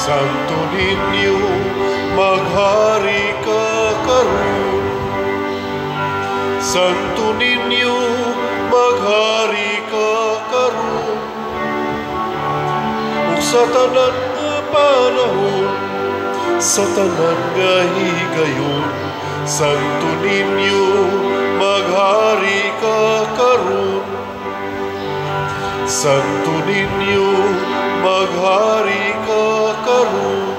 Santo Niño, maghari ka karon. Santo Niño, maghari ka karon. Ug sa tanan nga panahon, sa tanan nga higayon, Santo Niño, maghari ka karon. Santo Niño, maghari ka karon.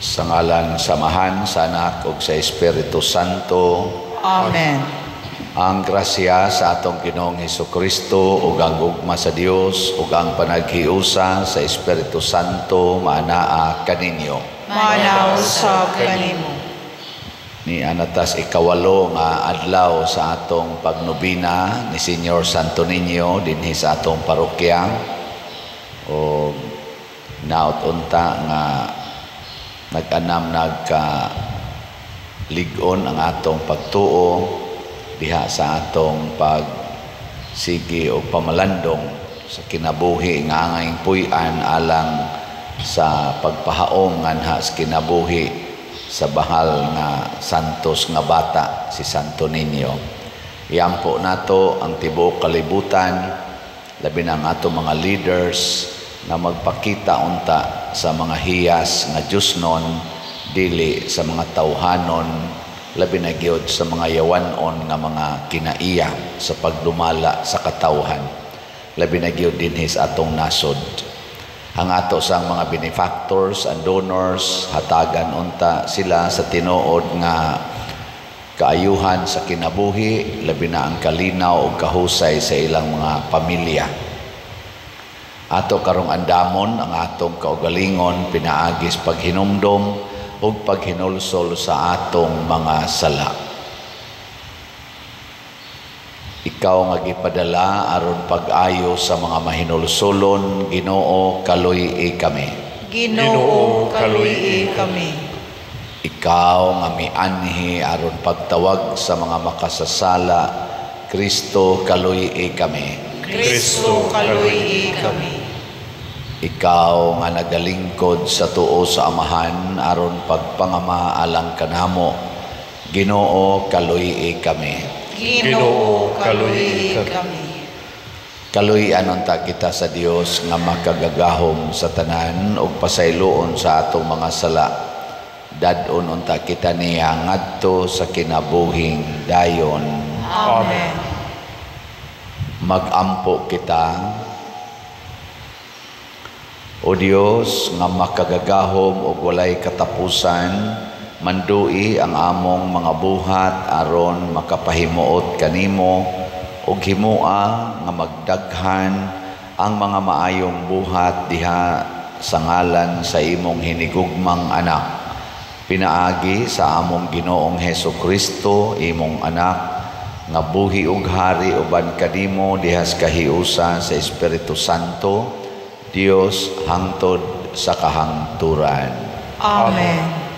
Sa ngalan sa Amahan, sa Anak ug sa Espiritu Santo. Amen. Ang grasya sa atong Ginoong Hesukristo ug ang gugma sa Dios ug ang panaghiusa sa Espiritu Santo maanaa kaninyo. Maanaa usab kanimo. Ni anatas ikawalo nga adlaw sa atong pagnobina ni Señor Santo Niño dinhi sa atong parokya. O naot unta nga nag-anam nagka lig-on ang atong pagtuo diha sa atong pagsigi o pamalandong sa kinabuhi nga angayng puy-an alang sa pagpahaom nganha sa kinabuhi sa bahal nga santos nga bata si Santo Niño. Iampo nato ang tibuok kalibutan, labi na ang atong mga leaders na magpakita unta sa mga hiyas nga Diyosnon, dili sa mga tawhanon, labi na gyud sa mga yawanon nga mga kinaiya sa pagdumala sa katawhan, labi na gyud dinhi sa atong nasod. Ang ato sang mga benefactors and donors, hatagan unta sila sa tinuod nga kaayuhan sa kinabuhi, labi na ang kalinaw ug kahusay sa ilang mga pamilya. Ato karong andamon ang atong kaugalingon pinaagis paghinumdom ug paghinulsol sa atong mga sala. Ikaw nga gipadala aron pag-ayo sa mga mahinulsolon, Ginoo, kaluy-i kami. Ginoo, kaluy-i kami. Ikaw nga mianhi aron pagtawag sa mga makasasala, Kristo, kaluy-i kami. Kristo, kaluy-i kami. Ikaw nga nagalingkod sa tuo sa Amahan aron pagpangama alang kanamo, Ginoo, kaluy-i kami. Ginoo, kaluy-i kami. Kaluy-an unta kita sa Dios nga makagagahom sa tanan ug pasayloon sa atong mga sala. Dad-on unta kita niya ngadto sa kinabuhing dayon. Amen. Mag-ampo kita. O Dios nga makagagahom ug walay katapusan, mandui ang among mga buhat aron makapahimuot kanimo ug himua nga magdaghan ang mga maayong buhat diha sa ngalan sa imong hinigugmang anak. Pinaagi sa among Ginoong Hesukristo, imong anak, nga buhi ug hari uban kanimo diha sa kahiusa sa Espiritu Santo, Dios hangtod sa kahangturan. Amen.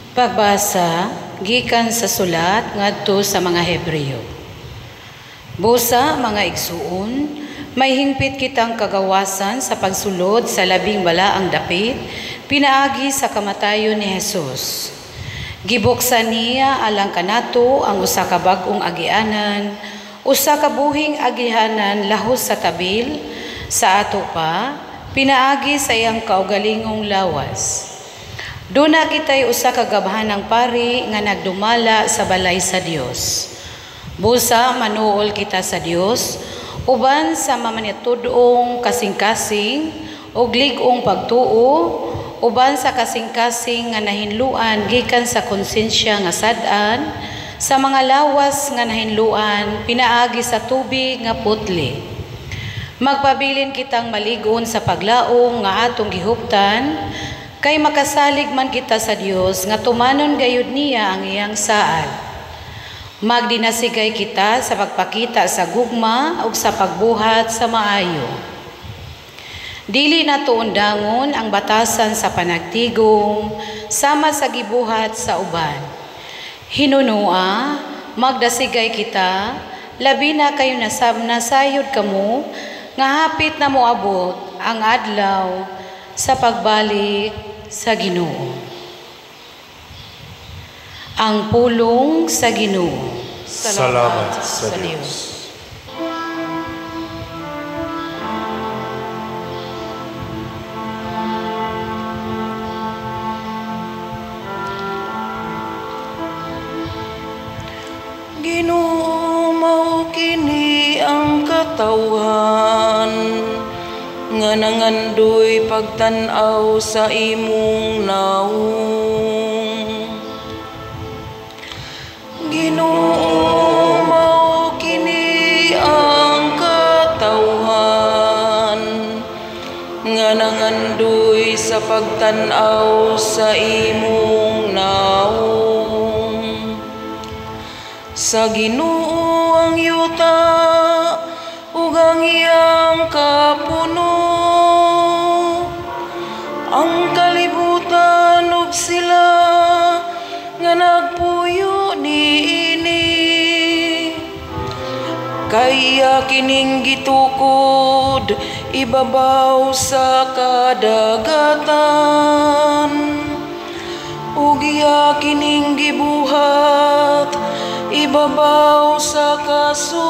Pagbasa gikan sa sulat ngadto sa mga Hebreo. Busa mga igsuon, may hingpit kitang kagawasan sa pagsulod sa labing balaang dapit pinaagi sa kamatayon ni Jesus. Gibuksan niya alang kanato ang usa ka bag-ong agianan, usa ka buhing agianan lahos sa tabil sa ato pa pinaagi sa iyang kaugalingong lawas. Duna kita'y usa ka gabhanang pari nga nagdumala sa balay sa Dios. Busa manuol kita sa Dios uban sa mamanitud-ong kasing-kasing ug lig-ong pagtuo, uban sa kasing-kasing nga nahinluan gikan sa konsensya nga sad-an, sa mga lawas nga nahinluan pinaagi sa tubig nga putli. Magpabilin kitang maligon sa paglaom nga atong gihuptan, kay makasalig man kita sa Dios nga tumanon gayud niya ang iyang saad. Magdinasigay kita sa pagpakita sa gugma ug sa pagbuhat sa maayo. Dili nato undangon ang batasan sa panagtigom sama sa gibuhat sa uban. Hinunua, magdasigay kita, labi na kayo nasayod kamo, nga hapit na moabot ang adlaw sa pagbalik sa Ginoo. Ang pulong sa Ginoo. Salamat sa Dios. Ginoo, mao kini ang katawhan nga nangandoy pagtan-aw sa imong naong. Ginoo, mao kini ang katawhan nga nangandoy sa pagtan-aw sa imong naong. Sa Ginoo ang yuta ug ang iyang kapuno, ang kalibutan ug sila nga nagpuyo niini. Kaya kining gitukod ibabaw sa kadagatan, ug iya kining gibuhat ibabaw sa kasubaan.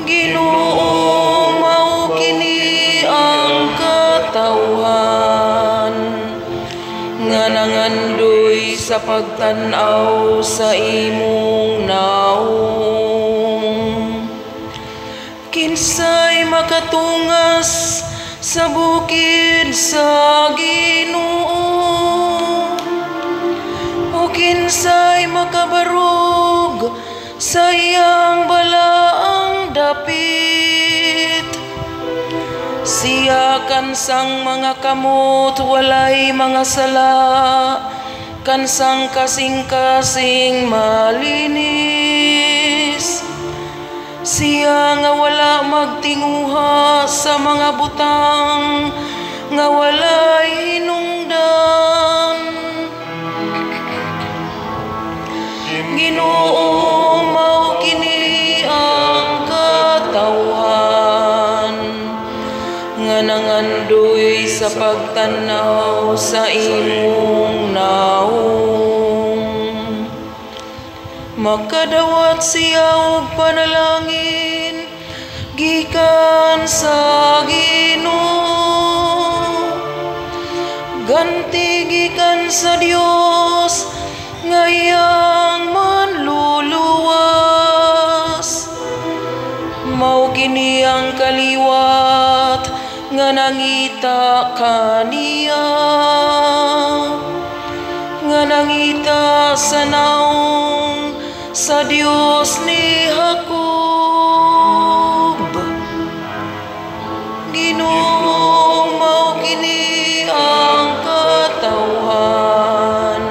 Ginoo, mao kini ang katawhan nga nangandoy sa pagtan-aw sa imong naong. Kinsay makatungas sa bukid sa Ginoo, o kinsay makabarog sa iyang balaang dapit. Siya kansang mga kamot walay mga sala, kansang kasing-kasing malinis. Siya nga wala magtinguha sa mga butang nga walay hinungdan. Ginoo, mao kini ang katawhan nga nangandoy sa pagtan-aw sa imong naong. Makadawat siya og panalangin gikan sa Ginoo, ganti gikan sa Dios nga iyang manluluwas. Mao kini ang kaliwat nga nangita kaniya, nga nangita sa naong sa Dios ni Jacob. Ginoo, mao kini ang katawhan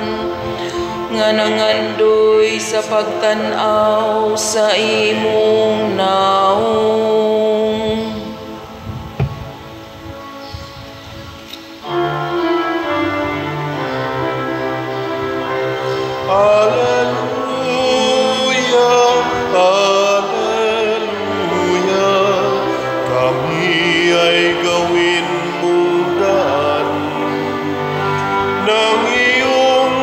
nga nangandoy sa pagtan-aw sa imong naong. Alleluia, Alleluia, kami ay gawin mong daan ng iyong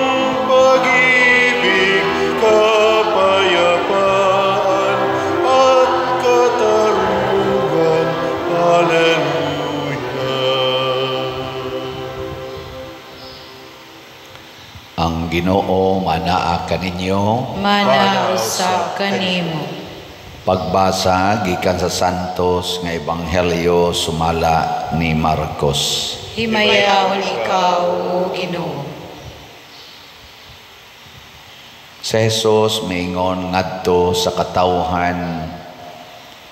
pag-ibig, kapayapaan at katarungan. Alleluia. Ang Ginoo manaa kaninyo, Mana usab kanimo. Pagbasa gikan sa Santos nga Ebanghelyo sumala ni Marcos. Himayaon ikaw, o Ginoo. Si Jesus miingon ngadto sa katawhan,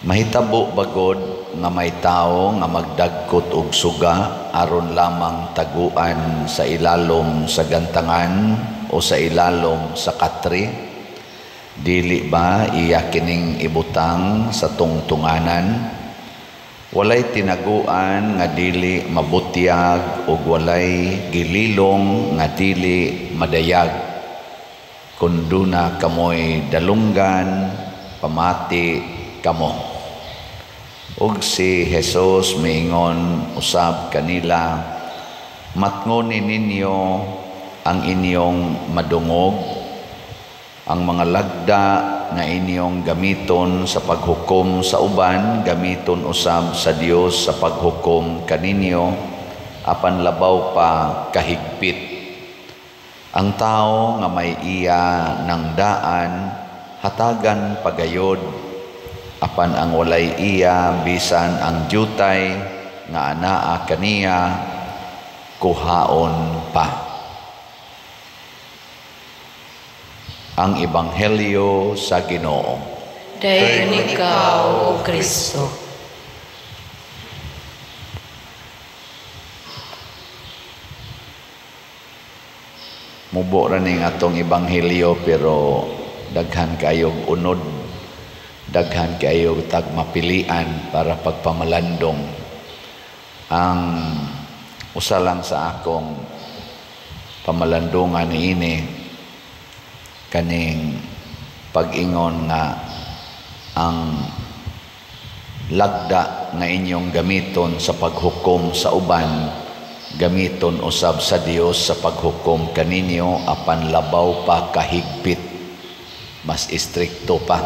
mahitabo bagod nga may tawo nga magdagkot og suga aron lamang taguan sa ilalom sa gantangan o sa ilalom sa katri? Dili ba iya kining ibutang sa tungtunganan? Walay tinaguan nga dili mabutyag ug walay gililong nga dili madayag. Kun duna kamoy dalunggan, pamati kamo. Ug si Jesus miingon usab kanila, matngoni ninyo ang inyong madungog, ang mga lagda nga inyong gamiton sa paghukom sa uban, gamiton usab sa Dios sa paghukom kaninyo, apan labaw pa kahigpit. Ang tao nga may iya ng daan, hatagan pagayod, apan ang walay iya, bisan ang jutay nga anaa kaniya, kuhaon pa. Ang Ebanghelyo sa Ginoo. Dayon ikaw, O Kristo. Mubo ra ning atong Ebanghelyo, pero daghan kaayog unod, daghan kaayog tagmapilian para pagpamalandong. Ang usa lang sa akong pamalandungan niini, kaning pag-ingon nga ang lagda nga inyong gamiton sa paghukom sa uban, gamiton usab sa Dios sa paghukom kaninyo, apan labaw pa kahigpit, mas istrikto pa.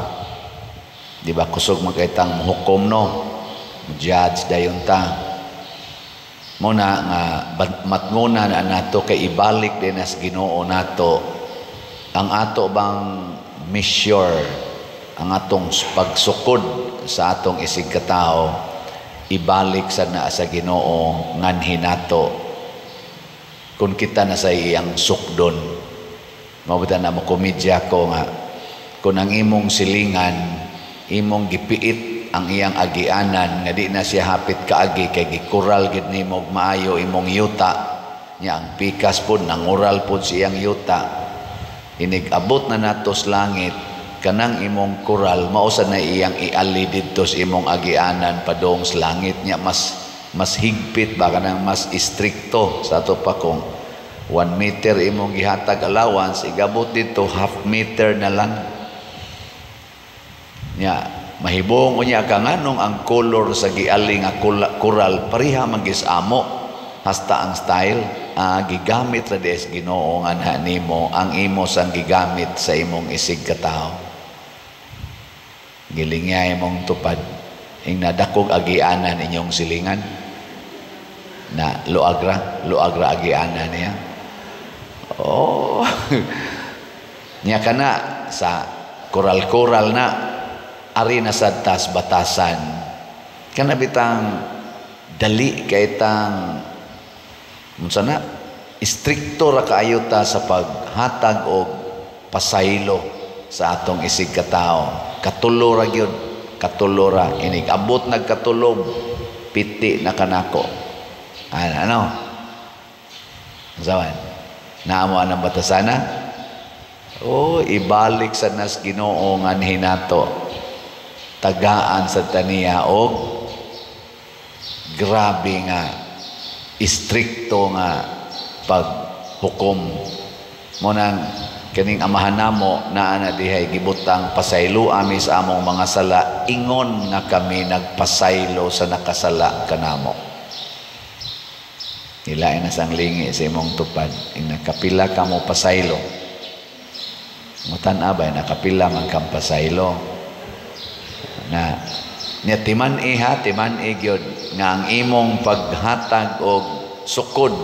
Di ba kusog man kay tang hukom, no? Judge dayon ta. Muna nga matngona na nato kay ibalik din as Ginoo nato ang ato bang measure, ang atong pagsukod sa atong isig katao, ibalik sa na sa Ginoo nganhi nato kung kita na sa iyang sukdon. Mabuta na mo komedya ko nga kung ang imong silingan, imong gipiit ang iyang agianan nga di na siya hapit kaagi kay gikural gid nimo og maayo imong yuta nya, ang pikas pod nangural pod siyang yuta. Inig-abot na nato sa langit, kanang imong kural mao sa na iyang iali didto sa imong agianan padung sa langit nya. Mas higpit ba, kanang mas istrikto sa ato pa. Kung 1 meter imong gihatag allowance, igabot didto half meter na lang nya. Mahibong unya ka nganong ang color sa giali nga kural pareha man gis amo, hasta ang style. Gigamit ra des Ginoo nga nimo ang imo sang gigamit sa imong isig katao. Gilingya imong tupad ing nadakog agianan inyong silingan na luagra agianan niya. Oh. Nya kana sa koral-koral na ari na sad tas batasan. Kana bitang dali kay tang unsa na, istrikto ra kaayo ta sa paghatag og pasaylo sa atong isig katao. Katulo ra gyud, katulo ra. Inig abot nagkatulob, piti na kanako. Ano? Unsa man? Naamo anang batasana? Oh, ibalik sa nas Ginoo nganhi nato. Tagaan sa taniya og grabe nga istrikto nga paghukom. Mo nang kining amahan namo naa na dihay gibutang pasaylo ami sa among mga sala, ingon nga kami nagpasaylo sa nakasala kanamo. Ilain na sang lingi sa imong tupad, ing nakapila ka mo pasaylo. Matan-a ba nakapila man kang pasaylo? Na nya timan-i ha, timan-i gyud nga ang imong paghatag og sukod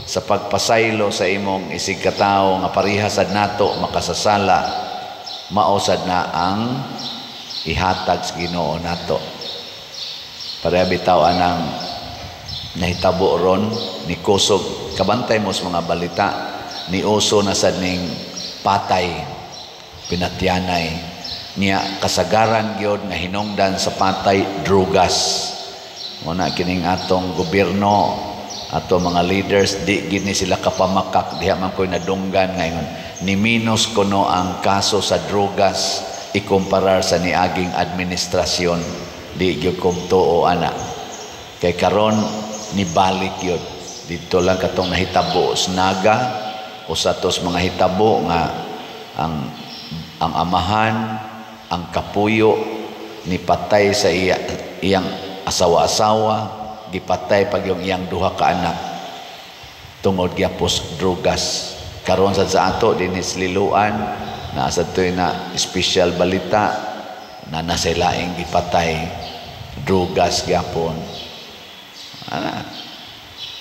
sa pagpasaylo sa imong isig katawo nga pareha sad nato makasasala, mao sad na ang ihatag sa Ginoo nato. Pareha bitaw anang nahitabo ron ni kusog, kabantay mo sa mga balita, ni uso na sad ning patay pinatyanay niya, kasagaran gyud nga hinungdan sa patay drugas. Muna kining atong gobyerno, ato mga leaders, di gini sila kapamakak diha man koy nadunggan ngayon ni minus kuno ang kaso sa drugas ikumparar sa niaging administrasyon. Di gyud kumtuo ana. Kay karon nibalik yun. Dito lang katong nahitabo sa Naga o sa tos mga hitabo nga ang amahan, ang kapuyo nipatay sa iyang asawa-asawa, gipatay pag yung iyang duha ka anak tungod gyapos drugas. Karon sad sa ato dinhi sa Liloan naa sad toy na special balita na nasa laing gipatay drugas gyapon. Ana,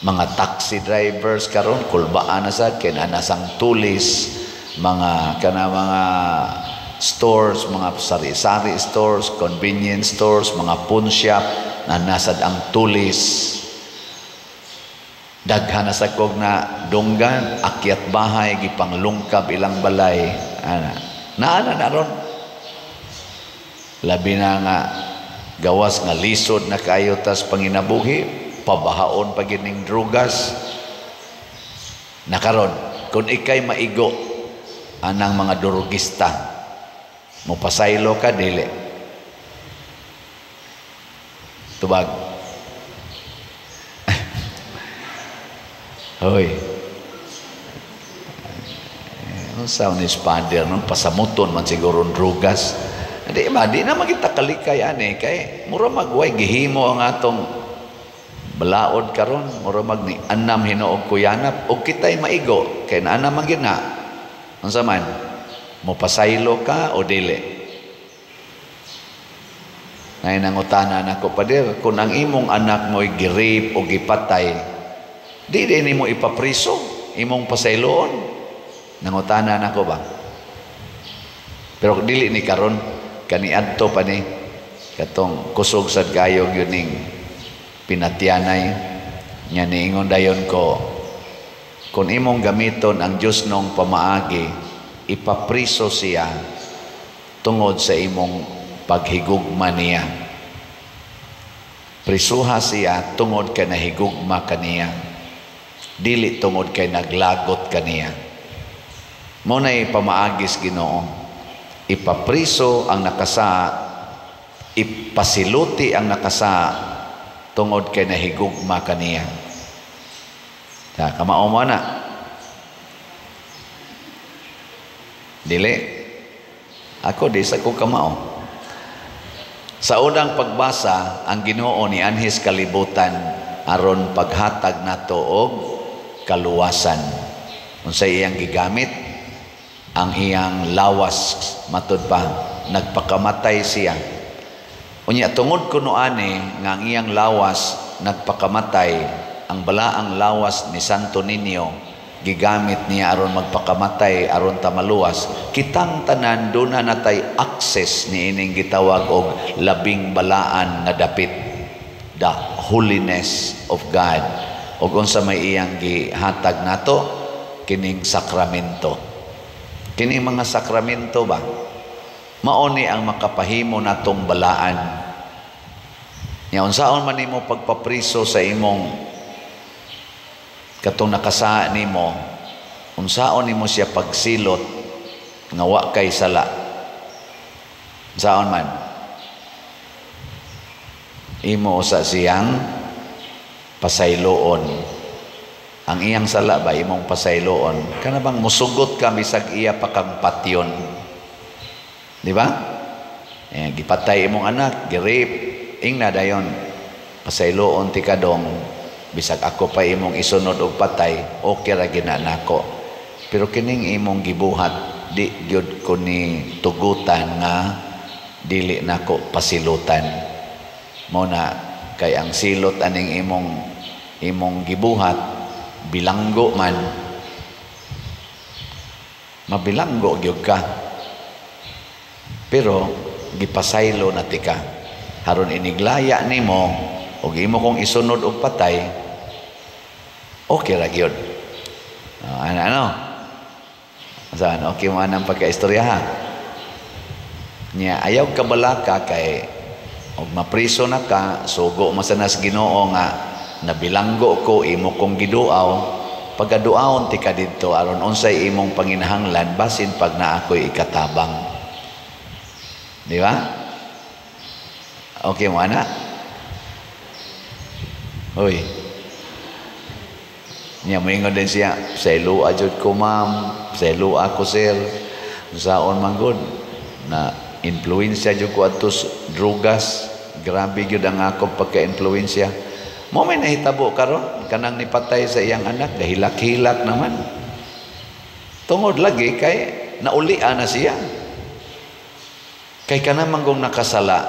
mga taxi drivers karon kulbaan na sad kay naa sang tulis, mga kana mga stores, mga sari-sari stores, convenience stores, mga pawn shop na nasad ang tulis. Daghan na sa kog na dunggan, akyat bahay, gipanglungkab ilang balay. Ana, naana na ron. Labi na nga gawas nga lisod na kaayo tas panginabuhi, pabahaon pa gining drugas. Nakaron, kung ikay maigo anang mga durugista, mopasaylo ka dili. Tubag. Hoy. Unsa ni Father no, pasamuton man siguro ang drugas. Di ba, di na magita kalikay ani kay mura magway gihimo ang atong balaod karon, mura mag ni anam hinuog kuyanap og kitay maigo kay naa man gyud na. Unsa man? Mopasaylo ka o dili? Nay nangutana nako, Pader, kung ang imong anak mo'y gi-rape o gipatay, di din nimo ipapriso, imong pasayloon. Nangutana nako ba? Pero dili ni karon, kaniadto pa ni katong kusog sad kayo gyud ning pinatyanay nya niingon dayon ko, kung imong gamiton ang Dios nong pamaagi, ipapriso siya tungod sa imong paghigugma niya. Prisuha siya tungod kay nahigugma kaniya, dili tungod kay naglagot kaniya. Mao nay pamaagis Ginoo. Ipapriso ang nakasa, ipasiluti ang nakasa tungod kay nahigugma kaniya. Ta kamao mo na. Dili. Ako di sa ko kamao. Sa unang pagbasa, ang Ginoo ni anhis kalibutan aron paghatag nato og kaluwasan. Unsay iyang gigamit? Ang iyang lawas, matud pa nagpakamatay siya. Unya tungod kuno ani nga ang iyang lawas nagpakamatay, ang balaang lawas ni Santo Niño gigamit niya aron magpakamatay aron ta maluwas. Kitang tanan duna natay access niining gitawag og labing balaan nga dapit, the holiness of God. Og unsa may iyang gihatag nato? Kining sakramento. Kining mga sakramento ba, mao ni ang makapahimo natong balaan. Nya unsaon man nimo pagpapriso sa imong katong nakasaa nimo, unsaon nimo siya pagsilot nga wa kay sala? Unsaon man? Imo usa siyang pasayloon. Ang iyang sala ba imong pasayloon? Kana bang musugot ka bisag iya pa kang patyon? Di ba? Eh, gipatay imong anak, gi-rape, ingna dayon. Pasayloon ti kadong bisag ako pa imong isunod og patay, okay ra gina nako. Pero kining imong gibuhat, di gyud ko ni tugutan nga dili nako pasilutan. Mao na kay ang silot aning imong gibuhat, bilanggo man, mabilanggo gyud ka. Pero gipasaylo na tika. Haron iniglaya nimo og imo kong isunod og patay, okay ra gyud. Ano ano? Saan okay mo anang pagkaistorya ha? Nya ayaw kabalaka kay og mapriso na ka, sugo man sa nas Ginoo nga nabilanggo ko imo kong giduaw, pagaduaon ti ka didto aron unsay imong panginahanglan basin pag naa ko'y ikatabang. Di ba? Okay mo ana? Hoy. Nya moingon din siya, "Saylua jud ko, ma'am, saylua ko, sir. Saon man gud na influensya jud ko adto sa drugas, grabe gyud ang akong pagka-influensya." Mo may nahitabo karon kanang nipatay sa iyang anak, gahilak-hilak naman. Tungod lagi kay naulian na siya. Kay kanang manggong nakasala,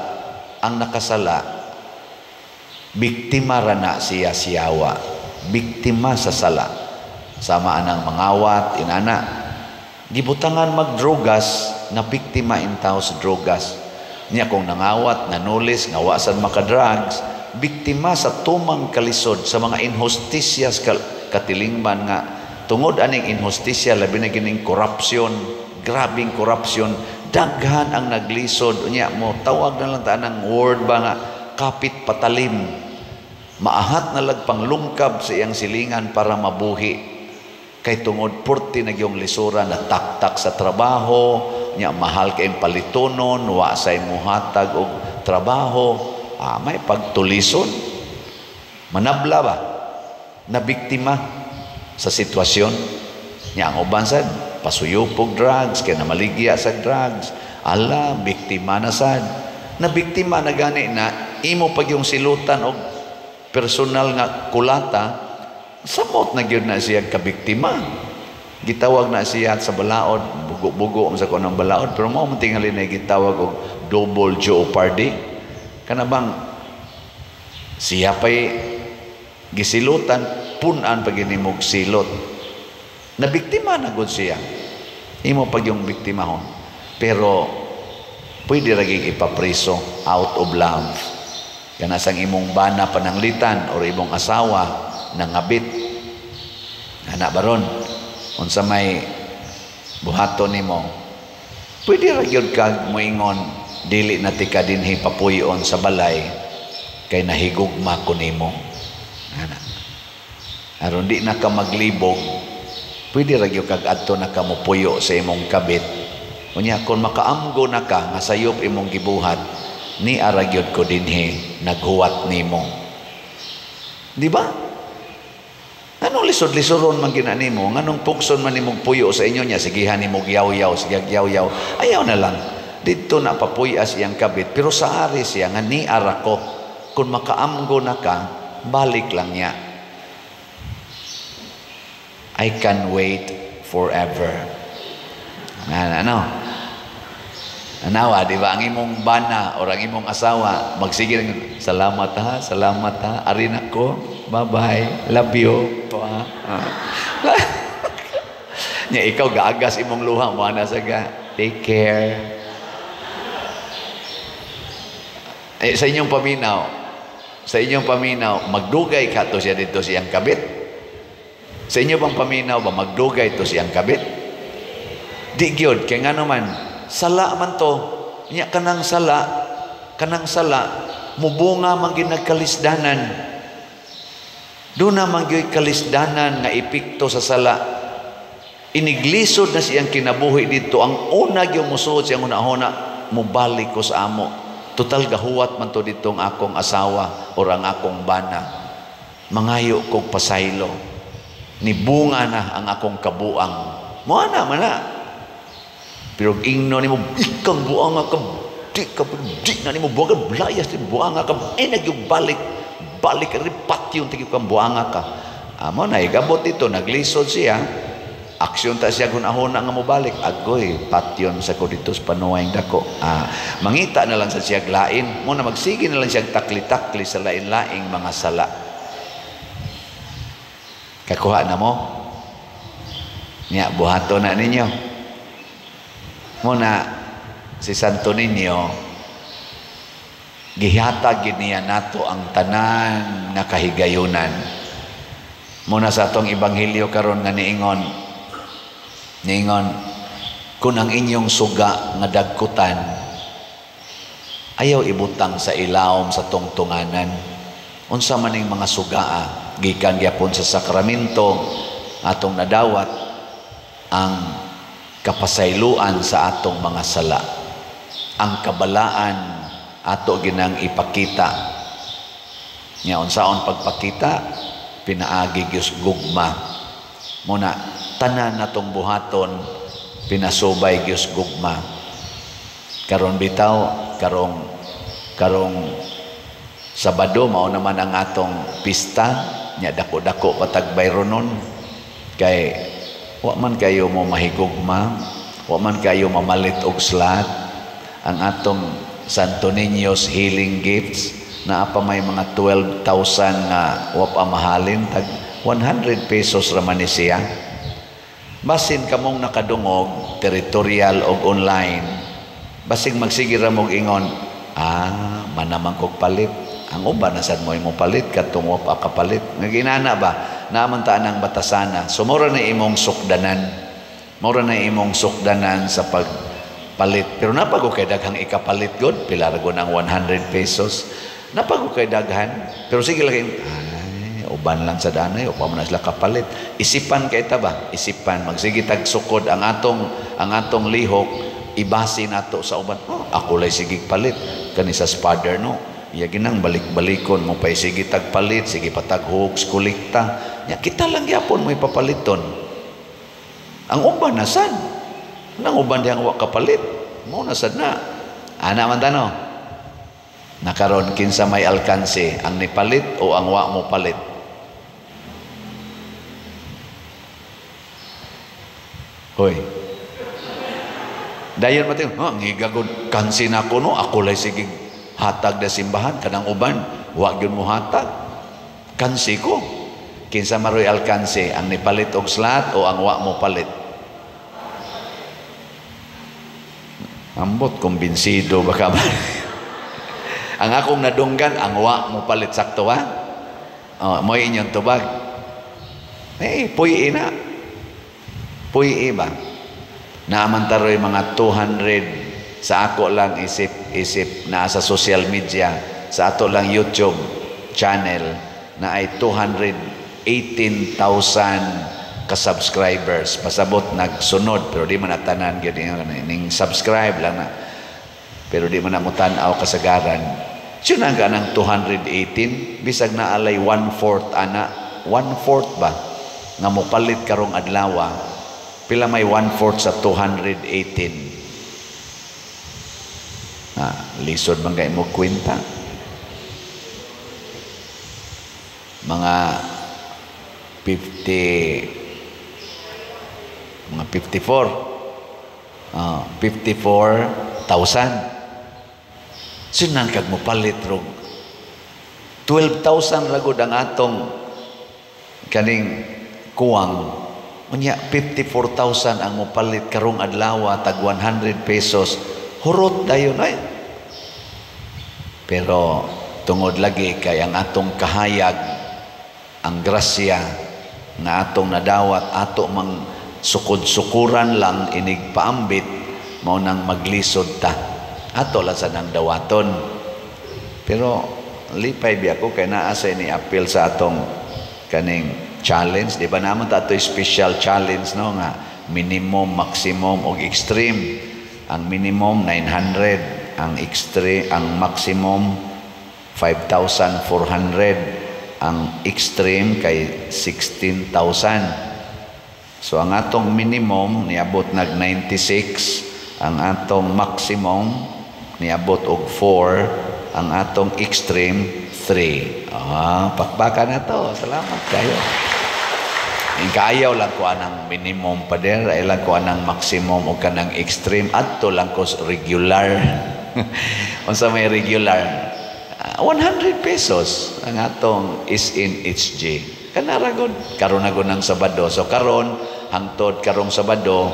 ang nakasala, biktima ra na siya siyawa. Biktima sa sala. Sama anang mangawat, inana. Gibutangan magdrogas, na biktima intaw sa drogas. Niya kung nangawat, nanulis, ngawasan makadrugs, biktima sa tumang kalisod, sa mga inhustisyas katilingban nga tungod aning inhustisya, labi na gining korupsyon, grabing korupsyon, daghan ang naglisod. Unya mo tawag na lang ta ng word ba nga kapit patalim, maahat na lag panglungkab sa iyang silingan para mabuhi. Kay tungod purti na gyung lisura, na taktak sa trabaho, nya mahal kay palitonon, wa say muhatag og trabaho, may pagtulison, manabla ba, na biktima sa sitwasyon. Nya ang uban sad pasuyupog drugs, kay namaligya sa drugs, ala, biktima na sad. Na biktima na gani na imo pag yung silutan og personal nga kulata, samot na gyud na siya kabiktima. Gitawag na siya sa balaod, bugo-bugo sa kunang balaod, pero mao man tingali na gitawag og double jeopardy. Kana bang siya pa'y gisilutan, punan pag inimog silot. Nabiktima na gud siya. Imo pag yung biktimahon. Pero pwede raging ipapriso out of love. Kana sang imong bana pananglitan or imong asawa nangabit. Ana baron, unsa may buhaton nimo? Pwede ra gyud kag moingon, "Dili na tika dinhi papuy-on sa balay kay nahigugma ko nimo." Ana. Aron di na ka maglibog, pwede ra gyud kag adto na ka mopuyo sa imong kabit. Unya kon makaamgo na ka nga sayop imong gibuhat, ni ara gyud ko dinhi naghuwat nimo. Di ba? Anong lisod-lisoron man gina nimo? Nganong pugson man nimong puyo sa inyo niya? Sigihan nimo yaw-yaw, sige yaw-yaw. Ayaw na lang. Dito na papuyas iyang kabit. Pero sa ari siya nga ni ara ko. Kung makaamgo na ka, balik lang niya. I can wait forever. Ano? Anawa, di ba? Ang imong bana or ang imong asawa, magsige lang, salamat ha, arin ako, bye-bye, love you." Nya ikaw gaagas imong luha, mo na sa ga, "Take care." Eh, sa inyong paminaw, magdugay ka to siya dito siyang kabit. Sa inyo bang paminaw ba, magdugay to siyang kabit? Di gyud, kay ngano man, sala man to, nya kanang sala, mubunga man gyud nagkalisdanan. Doon na man gyud kalisdanan nga epekto sa sala. Iniglisod na siyang kinabuhi dito. Ang una gyud musuot siyang una-una, mubalik ko sa amo. Total gahuwat man to ditong akong asawa or ang akong bana. Mangayo kog pasaylo. Nibunga na ang akong kabuang. Moana man na. Pero ingno nimo, ikang buanga ka, di ka, di na nimo buanga, layas ni buanga ka, eh nagyong balik, balik ripat yung tigil kang buanga ka. Amo na, igabot ito, naglisod siya, aksyon ta siya gunahona nga mobalik, agoy, patyon sa ko dito sa panuwayng dako. Mangita na lang sa siya lain, mo na magsige na lang siya takli-takli sa lain-laing mga sala. Kakuha na mo? Nya, buhato na ninyo. Muna, si Santo Niño, gihatag gid niya nato ang tanan nga kahigayunan. Muna sa atong ebanghelyo karon nga niingon, kung ang inyong suga nga dagkutan, ayaw ibutang sa ilawom sa tungtunganan. Unsa man ning mga sugaa, gikan gyapon sa sakramento, atong nadawat ang kapasayloan sa atong mga sala. Ang kabalaan ato ginang ipakita. Nya unsaon pagpakita? Pinaagi gyud gugma. Muna tanan natong buhaton pinasubay gyud gugma. Karon bitaw, karong karong Sabado mao naman ang atong pista nya, dako-dako patag bayronon kay wa man kayo mo mahigugma, wa man kayo mamalit og slot. Ang atong Santo Niño's Healing Gifts naa pa may mga 12,000 nga wa pa mahalin, tag 100 pesos ra man ni siya. Basin kamong nakadungog territorial og online, basing magsige ra mog ingon, "Ah, manaman kog palit." Ang uban na sad mo imo palit katong wa pa kapalit. Nga ginana ba naman ta ang batasana. So mura na imong sukdanan. Mura na imong sukdanan sa pagpalit. Pero napago kay daghang ikapalit god, pila ra ang 100 pesos. Napago kay daghan. Pero sige lang, ay, uban lang sa danay, upa man na sila kapalit. Isipan kay ta ba? Isipan magsige tag sukod ang atong lihok, ibase nato sa uban. "Oh, ako lay sige palit kani sa father, no." Iya ginang balik-balikon mo pa, sige tagpalit, sige patag hogs kolekta. Ya kita lang gyapon mo ipapaliton. Ang uban na sad. Nang uban diyang wa kapalit. Mo na sad na. Ana man tano. Nakaron kinsa may alkanse, ang nipalit o ang wa mo palit? Hoy. Dayon mating, "Oh, ngigagod kansi na ko, no, ako lay sige hatag na simbahan kanang uban wa gyud mo hatag. Kansi ko." Kinsa maroy alkanse, ang nipalit og slat o ang wa mo palit? Ambot kumbinsido baka ba? Ang akong nadunggan, ang wa mo palit, sakto ba? Oh, mo'y inyong tubag. Eh, puy na. Puy ba? Naaman taroy mga 200 sa ako lang isip-isip na sa social media, sa ato lang YouTube channel na ay 218,000 ka-subscribers. Pasabot nagsunod pero di man natanan gyud ning subscribe lang na. Pero di man na mo tan-aw kasagaran. Siya na ng 218 bisag na alay 1/4 ana, 1/4 ba nga mopalit karong adlaw? Pila may 1/4 sa 218? Ah, lisod man kay mo kwenta. Mga 50, mga 54. Ah, 54,000. Sinan kag mo palit rog 12,000 ragod ang atong kaning kuwang. Unya 54,000 ang mopalit karong adlaw tag 100 pesos. Hurot dayon ay. Pero tungod lagi kay ang atong kahayag, ang grasya nga atong nadawat, ato mang sukod-sukuran lang inig paambit, mao nang maglisod ta. Ato lang sa nang dawaton. Pero lipay biya ko kay naa sa ni appeal sa atong kaning challenge, di ba naman ta atoy special challenge, no, nga minimum, maximum og extreme. Ang minimum 900, ang extreme, ang maximum 5,400, ang extreme kay 16,000. So ang atong minimum niabot nag 96, ang atong maximum niabot og 4, ang atong extreme 3. Ah, pakpakan na to. Salamat kayo. Kaayaw lang ko anang minimum pa der, ay lang ko anang maximum o kanang extreme, adto lang ko regular. Unsa may regular? 100 pesos ang atong SNHG. Kanara gud karon na gud ng Sabado. So karon hangtod karong Sabado,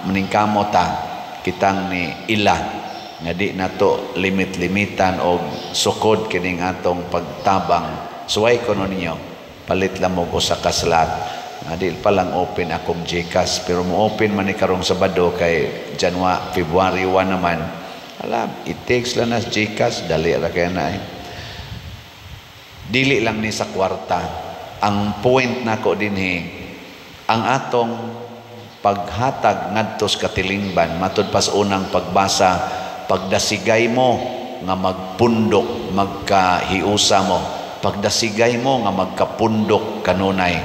maningkamo ta kitang ni ila nga di nato limit-limitan og sukod kining atong pagtabang. Suway kuno ninyo, palit lang mo usa ka slot. Di pa lang open akong GCash, pero mo open man ni karong Sabado kay January, February 1 naman. Ala, it takes lang na GCash, dali ra kay na eh. Dili lang ni sa kwarta. Ang point nako dinhi, ang atong paghatag ngadto sa katilingban, matud pas unang pagbasa, pagdasigay mo nga magpundok, magkahiusa mo, pagdasigay mo nga magkapundok kanunay.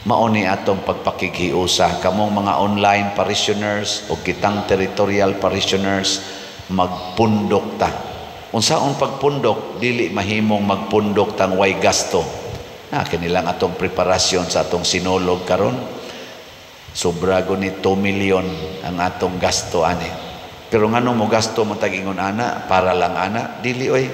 Mao ni atong pagpakighiusa kamong mga online parishioners o kitang territorial parishioners, magpundok ta. Unsaon pagpundok? Dili mahimong magpundok tang way gasto. Na kinilang atong preparasyon sa atong sinulog karon. Sobra guni 2 million ang atong gasto ani. Pero ngano mo gasto mo tag-ingon ana para lang ana? Dili oy.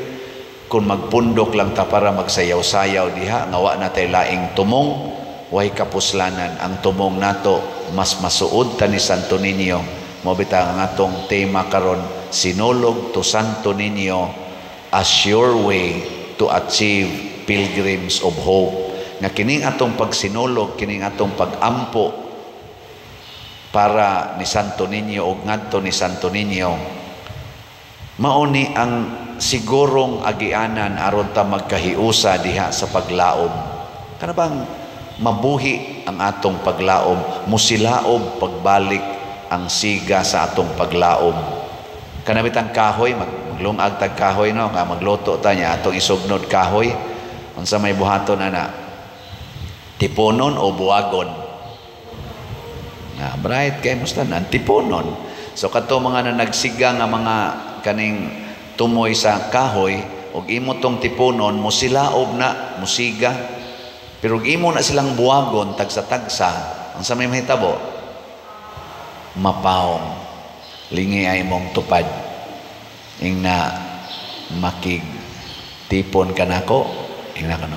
Kung magpundok lang ta para magsayaw-sayaw diha nga wa na tay laing tumong, way kapuslanan. Ang tumong nato mas masuod ta ni Santo Niño. Mao bitaw ang atong tema karon, Sinulog to Santo Niño, a sure way to achieve pilgrims of hope. Nga kining atong pagsinulog, kining atong pagampo para ni Santo Niño og ngadto ni Santo Niño, mao ni ang sigurong agianan aron ta magkahiusa diha sa paglaom. Kana bang mabuhi ang atong paglaom, musilaob pagbalik ang siga sa atong paglaom. Kana bitang kahoy, maglungag tag kahoy, no, nga magluto ta niya atong isugnod kahoy. Unsa may buhaton ana? Tipunon o buwagon? Na bright kay musta na tipunon. So kadto mga na nagsiga nga mga kaning tumoy sa kahoy og imo tong tipunon, musilaob na, musiga. Pero og imo na silang buwagon tagsa-tagsa, unsa may mahitabo? Mapawong. Lingi ay mong tupad. Ingna makigtipon ka nako, ingna kano.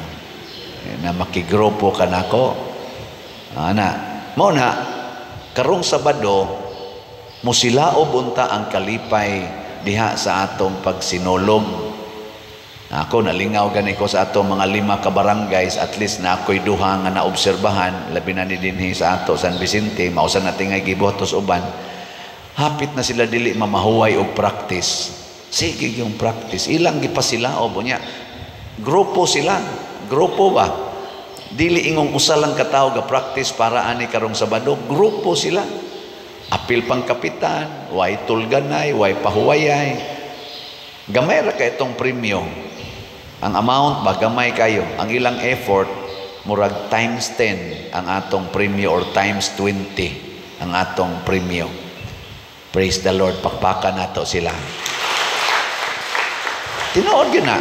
Na makigrupo ka nako. Ana, mao na karong Sabado musilaob unta ang kalipay diha sa atong pagsinulog. Ako nalingaw gani ko sa atong mga 5 ka barangays, at least na ako'y duha nga naobserbahan, labi na ni dinhi sa ato San Vicente, mausa na tingay gibuhatos uban. Hapit na sila dili mamahuway og practice. Sige yung practice, ilang gipasilaob unya. Grupo sila, grupo ba? Dili ingong usa lang ka tawo ga practice para ani karong Sabado, grupo sila. Apil pang kapitan, way tulganay, way pahuwayay. Gamay ra kay itong premyo. Ang amount ba gamay kayo, ang ilang effort murag times 10 ang atong premyo or times 20 ang atong premyo. Praise the Lord, pakpakan nato sila. Tinuod gyud na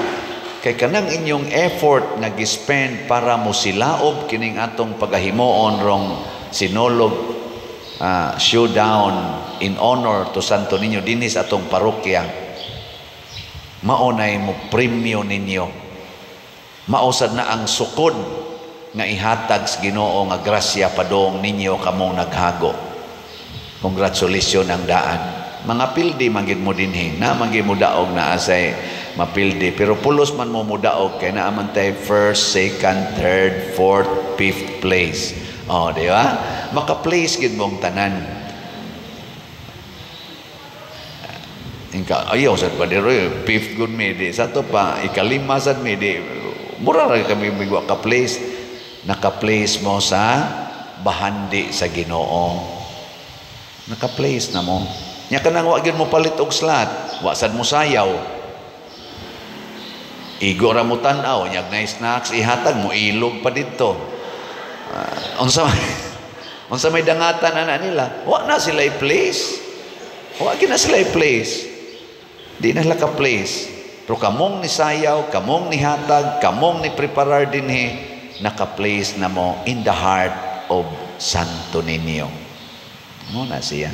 kay kanang inyong effort nga gi-spend para mo silaob kining atong pagahimuon rong sinulog, showdown in honor to Santo Niño dinhi sa atong parokya, mao nay mo premyo ninyo. Mausad na ang sukod nga ihatag sa Ginoo nga grasya padung ninyo kamong naghago. Congratulations ang daan. Mga pildi man gid mo dinhi, na man gid mo daog na asay mapildi, pero pulos man mo mudaog kay naa man tay first, second, third, fourth, fifth place. Oh, di ba? Maka-place gid mong tanan. Inka ayaw sad pa diro, fifth good mi di sa to pa ikalima sad mi di mura ra kami migwa ka place. Naka-place mo sa bahandi sa Ginoo. Naka-place na mo. Nya kanang wa gyud mo palit og slot, wa sad mo sayaw. Igo ra mo tan-aw, nya na snacks ihatag mo, ilog pa didto. Unsa may dangatan ana nila? Wa na sila i-place. Wa gyud na sila i-place. Di na sila ka-place. Pero kamong ni sayaw, kamong ni hatag, kamong ni preparar dinhi, naka-place na mo in the heart of Santo Niño. Mo na siya.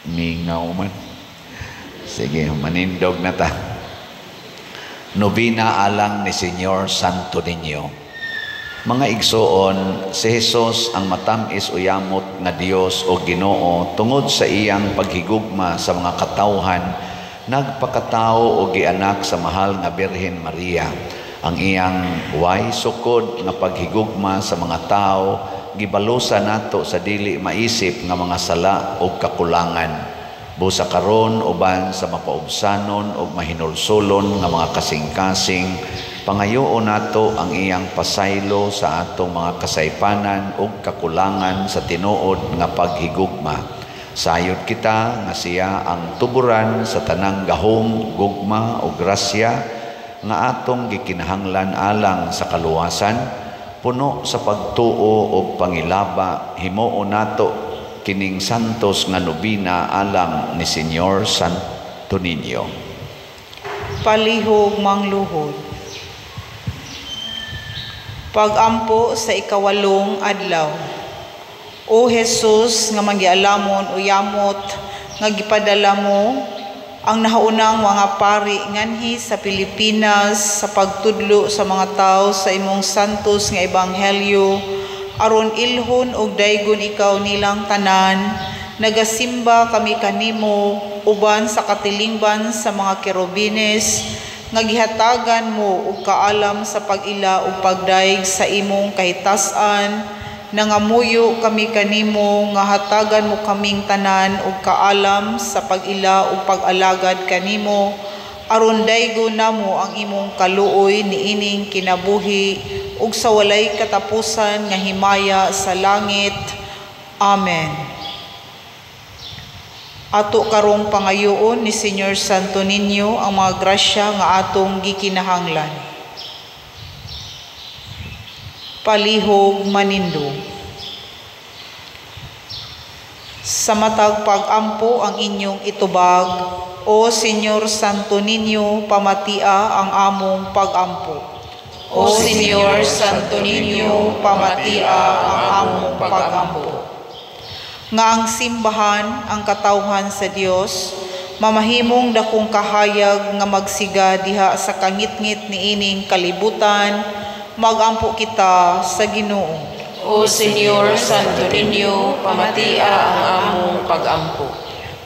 Mingaw man. Sige, manindog na ta. Nobina alang ni Señor Santo Niño. Mga igsoon, si Jesus ang matamis o yamot nga Dios o Ginoo tungod sa iyang paghigugma sa mga katawhan, nagpakatao o gianak sa mahal nga Birhen Maria. Ang iyang way sukod nga paghigugma sa mga tao gibalusa nato sa dili maisip nga mga sala o kakulangan. Busa karon uban sa mapaubsanon o mahinulsulon nga mga kasing-kasing, pangayoon nato ang iyang pasaylo sa atong mga kasaypanan ug kakulangan sa tinuod nga paghigugma. Sayod kita nga siya ang tuburan sa tanang gahom, gugma o grasya nga atong gikinahanglan alang sa kaluwasan, puno sa pagtuo og pangilaba, himuon nato kining santos nga nobina alang ni Señor Santo Niño. Palihog mangluhod. Pagampo sa 8 adlaw. O Jesus nga manggialamon o yamot nga gipadala mo ang nahaunang mga pari nganhi sa Pilipinas sa pagtudlo sa mga tawo sa imong santos nga ebanghelyo, aron ilhon og daygon ikaw nilang tanan, nagasimba kami kanimo uban sa katilingban sa mga kerubines nga gihatagan mo og kaalam sa pag-ila ug pagdayeg sa imong kahitas-an. Nangamuyo kami kanimo nga hatagan mo kaming tanan og kaalam sa pag-ila ug pag-alagad kanimo, aron daygon namo ang imong kaluoy niining kinabuhi ug sa walay katapusan nga himaya sa langit. Amen. Ato karong pangayoon ni Señor Santo Niño ang mga grasya nga atong gikinahanglan. Palihog manindog. Sa matag pag-ampo ang inyong itubag, O Señor Santo Niño, pamatia ang among pag-ampo. O Señor Santo Niño, pamatia ang among pag-ampo. Nga ang simbahan, ang katawhan sa Dios, mamahimong dakong kahayag nga magsiga diha sa kangitngit niining kalibutan, magampo kita sa Ginoo. O Señor Santo Niño, pamatia ang among pag-ampo.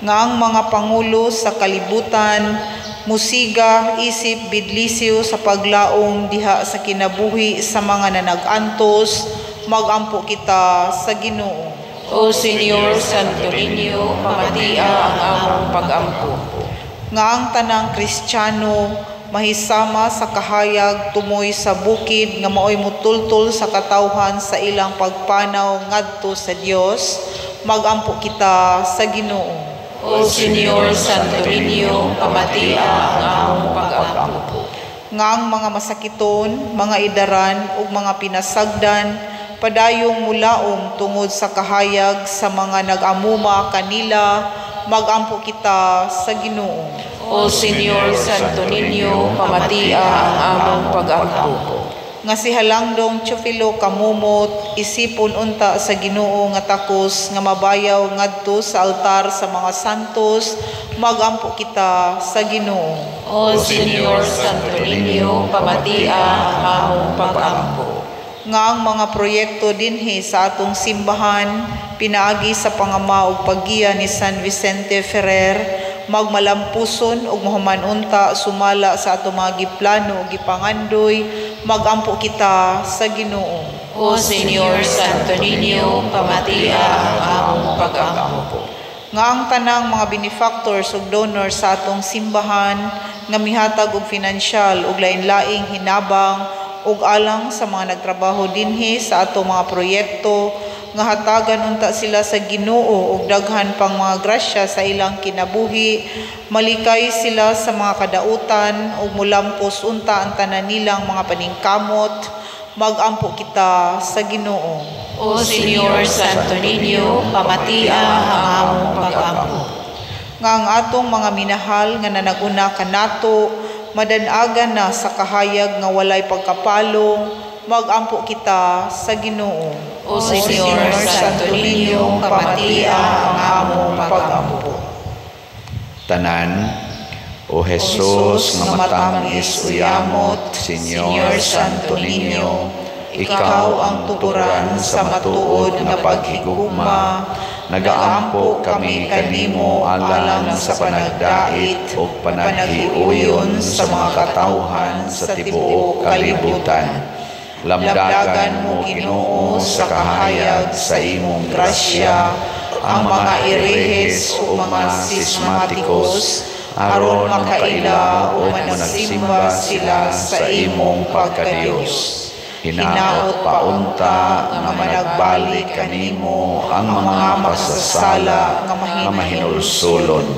Nga ang mga pangulo sa kalibutan musiga isip bidlisyo sa paglaom diha sa kinabuhi sa mga nanag-antos, magampo kita sa Ginoo. O Señor Santo Niño, pamatia ang among pag-ampo. Nga ang tanang Kristiyano mahisama sa kahayag tumoy sa bukid nga maoy mutultol sa katawhan sa ilang pagpanaw ngadto sa Dios, magampo kita sa Ginoo. O Señor Santo Niño, pamatia ang among pag-ampo. Nga ang mga masakiton, mga idaran ug mga pinasagdan padayong mulaom tungod sa kahayag sa mga nag-amuma kanila, magampo kita sa Ginoo. O Señor Santo Niño, pamatia ang among pag-ampo. Nga si Halangdong Teofilo Camomot, isipon unta sa Ginoo nga takos nga mabayaw ngadto sa altar sa mga santos, magampo kita sa Ginoo. O Señor Santo Niño, pamatia ang among pag-ampo. Nga ang mga proyekto dinhi sa atong simbahan pinaagi sa pangama ug paggiya ni San Vicente Ferrer, magmalampuson ug mahuman unta sumala sa atong mga giplano ug gipangandoy, magampo kita sa Ginoo. O Señor Santo Niño, pamatia ang among pag-ampo. Nga ang tanang mga benefactors ug donors sa atong simbahan nga mihatag og finansyal ug lain-laing hinabang ug alang sa mga nagtrabaho dinhi sa atong mga proyekto, nga hatagan unta sila sa Ginoo og daghan pang mga grasya sa ilang kinabuhi, malikay sila sa mga kadautan ug mulampos unta ang tanan nilang mga paningkamot, magampo kita sa Ginoo. O Señor Santo Niño, pamatia ang among pag-ampo. Nga ang atong mga minahal nga nanaguna kanato madanagan na sa kahayag nga walay pagkapalong, magampo kita sa Ginoo. O Señor Santo Niño, pamatia ang among pag-ampo. Tanan, O Jesus nga matamis uyamot, Señor Santo Niño, ikaw ang tuburan sa matuod nga paghigugma. Nagaampo kami kanimo alang sa panagdait ug panaghiuyon sa mga katawhan sa tibuok kalibutan. Lamdagan mo, Ginoo, sa kahayag sa imong grasya ang mga erehes o mga sismatikos, aron makaila o managsimba sila sa imong pagkadiyos. Hinaot paunta nga managbalik kanimo ang mga makasasala nga mahinulsulon.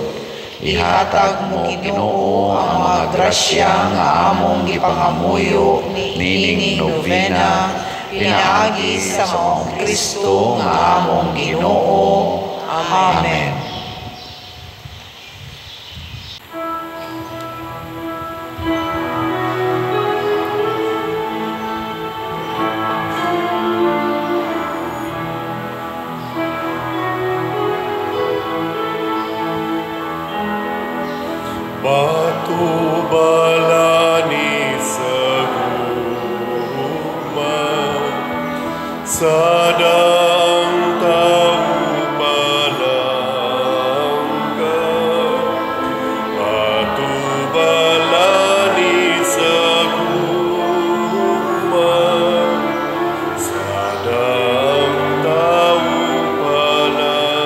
Ihatag mo, Ginoo, ang mga grasya nga among gipangamuyo nining novena pinaagi sa maong Kristo nga among Ginoo. Amen. Batubalani sa gugma, sa daang tao palangga. Batubalani sa gugma, sa daang tao palangga.